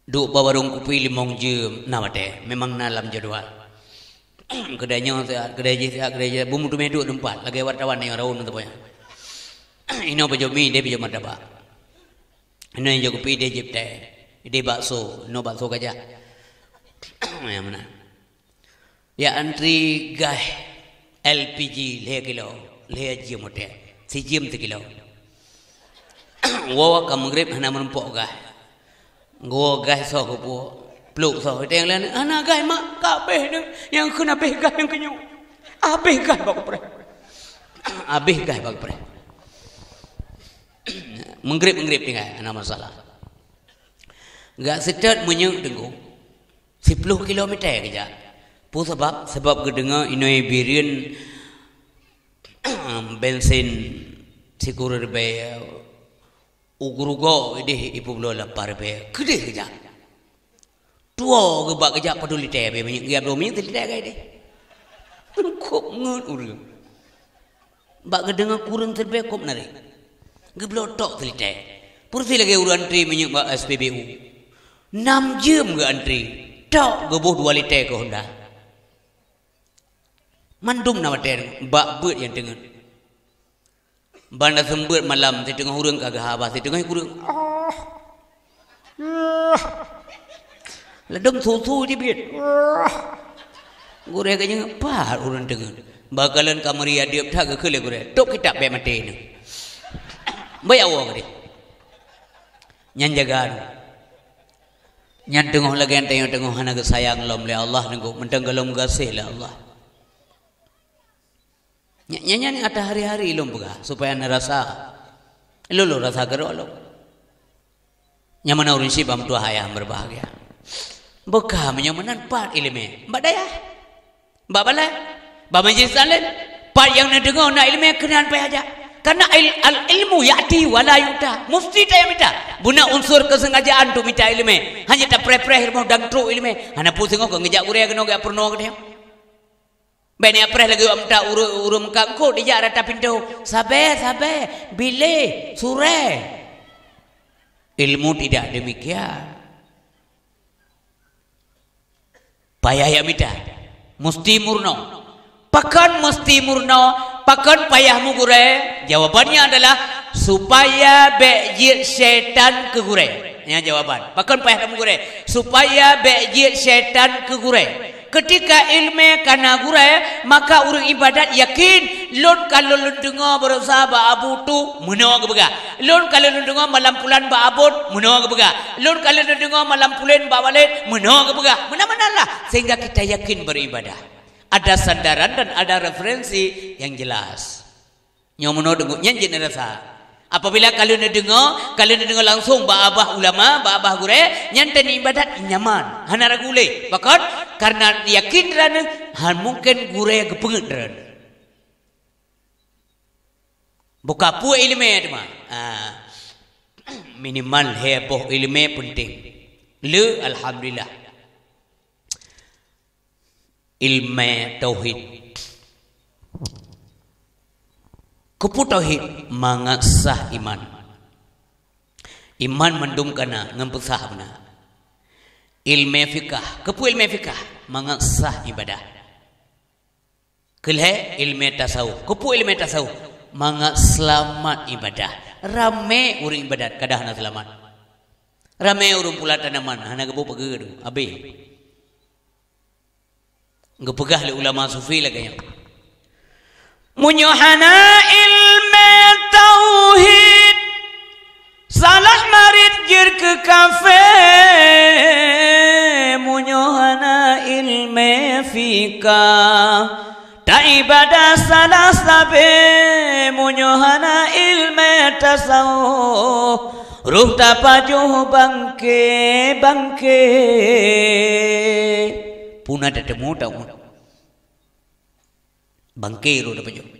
Duek bak warong kupi limong jeuem na watée, memang na lam jadwal. Keudeh nyoe siat, keudeh jih siat, keudeh jih siat, beumeuteumé duek teumpat, lagée wartawan nyang raun teumpat nyan. Inoe pajoh mi, deh pajoh martabak. Inoe jok kupi, deh jép teh. Deh bakso, inoe bakso kajak. Nyang meunan. Ya antri gaih L P G lhée kilo, lhée jeuem watée, sijeuem sikilo. Woe ka meugreb hana meurumpok gaih. Geuwoe gaih soh keupeue, pluek soh, watée nyang laén, "Hana gaih, Mak, ka abéh neuh, nyang kheun abéh gaih nyang keunyoe. Abéh gaih bak kupreh. Abéh gaih bak kupreh." Meugreb-meugreb tinggai, hana masalah. Gak seutôt meunyeuk teungku. Siploh kilomita geujak. Peue sabab? Sabab geudeungoe inoe Bireuen bensin sikureueng ribée, u geurugoe ideh ipubloe lapan ribée. Keudeh geujak. Tuwoe geubak geujak padum lite bée minyeuk, geujak bloe minyeuk silite gai deh. Kok ngeut ureuëng. Bak geudeungoe kureueng siribée kop narek. Geubloe tok silite. Pursi lagée ureuëng antri minyeuk bak S P B U. Nam jeuem geuantri. Tok geuboh dua lite keu Honda. Mandum na watée bak beuet nyang teungeut. Ban na seumeubeuet malam, siteungoh ureuëng ka geuhaba, siteungoh kureueng. Ah. Ah. Ladom susu jibiet. Ah. Gurée ka nyang pat ureuëng teungeut. Bakalan ka meuri adeueb that geukheun lé gurée. Tôb kitab bék maté neuh. Bék awoe keudeh. Nyan jaga. Nyan teungoh lagée nyan teungoh hana geusayang lom lé Allah nunggu mantong golom gaséh lé Allah. Nya-, nya-, nyan ata hari-hari lôn peugah supaya neurasa. Lôn, lôn rasa keudroe lôn. Nyang mana ureuëng syiek bak meutuah ayah berbahagia. Beuka meunyoe meunan pat iéleumé. Bak dayah. Bak balai. Bak majlis taklim. Pat nyang neudeungoe na iéleumé keunan payah jak. Karena il-, al-ilmu ya'ti wa la yu'ta. Musti tayang mita. Beuna unsur keusengajaan untuk mita iéleumé. Hanya tapreh-preh rumoh dan trok iéleumé. Hana peue singoh keu ngeujak gurée keunoe geujak peurunoe keudeh. Bék neujak preh lagée awak meuta ureuëng, ureuëng meukab eungkôt dijak rata pintoe, "Sabe, sabe, bilé, surée." Ilmu tidak demikian. Payah jak mita. Musti meurunoe. Pakon musti meurunoe? Pakon payah meugurée? Jawabannya adalah Supaya bék jeuet syaitan keu gurée. Nyan jawaban. Pakon payah kamoe gurée? Supaya bék jeuet syaitan keu gurée. Keutika iéleumé ka na gurée, maka ureuëng iébadat yakin, lôn ka lôn deungoe baroesa bak Abu Tu, meunoe geupeugah. Lôn ka lôn deungoe malam pulan bak Abon, meunoe geupeugah. Lôn ka lôn deungoe malam pulen bak Walid, meunoe geupeugah. Meunan-meunan lah, sehingga kita yakin beribadah. Ada sandaran dan ada referensi yang jelas. Nyoe meunoe deungoe nyan jeuet neurasa. Apabila ka lheueh neudeungoe, ka lheueh neudeungoe langsong bak abah ulama, bak abah gurée, nyan teuneuh iébadat nyaman, hana ragu lé. Pakon? Karena yakin droeneuh, han mungken gurée geupeungeut droeneuh. Buka peue iéleumé teuma. Ah, minimal lhée boh iéleumé peunteng. Le, alhamdulillah. Iéleumé tauhid. Keupeue tauhid? Mangat sah iman. Iman mandum ka na ngon peusah beuna. Iéleumé fikah. Keupeue iéleumé fikah? Mangat sah iébadat. Keulhée iéleumé tasawuf. Keupeue iéleumé tasawuf? Mangat seulamat iébadat. Ramé ureuëng iébadat ka deuh hana seulamat. Ramé ureuëng pula tanaman hana geubôh pageue tu. Abéh. Geupeugah lé ulama sufi lagée nyoe. Meunyoe hana iéleumé tauhid, salah marit jeuet keu kafé. Meunyoe hana iéleumé fikah, taiébadat salah sabé. Meunyoe hana iéleumé tasawuf, roh tapajoh bangké-bangké. Puna tateumu tahu. Bangké roh tapajoh.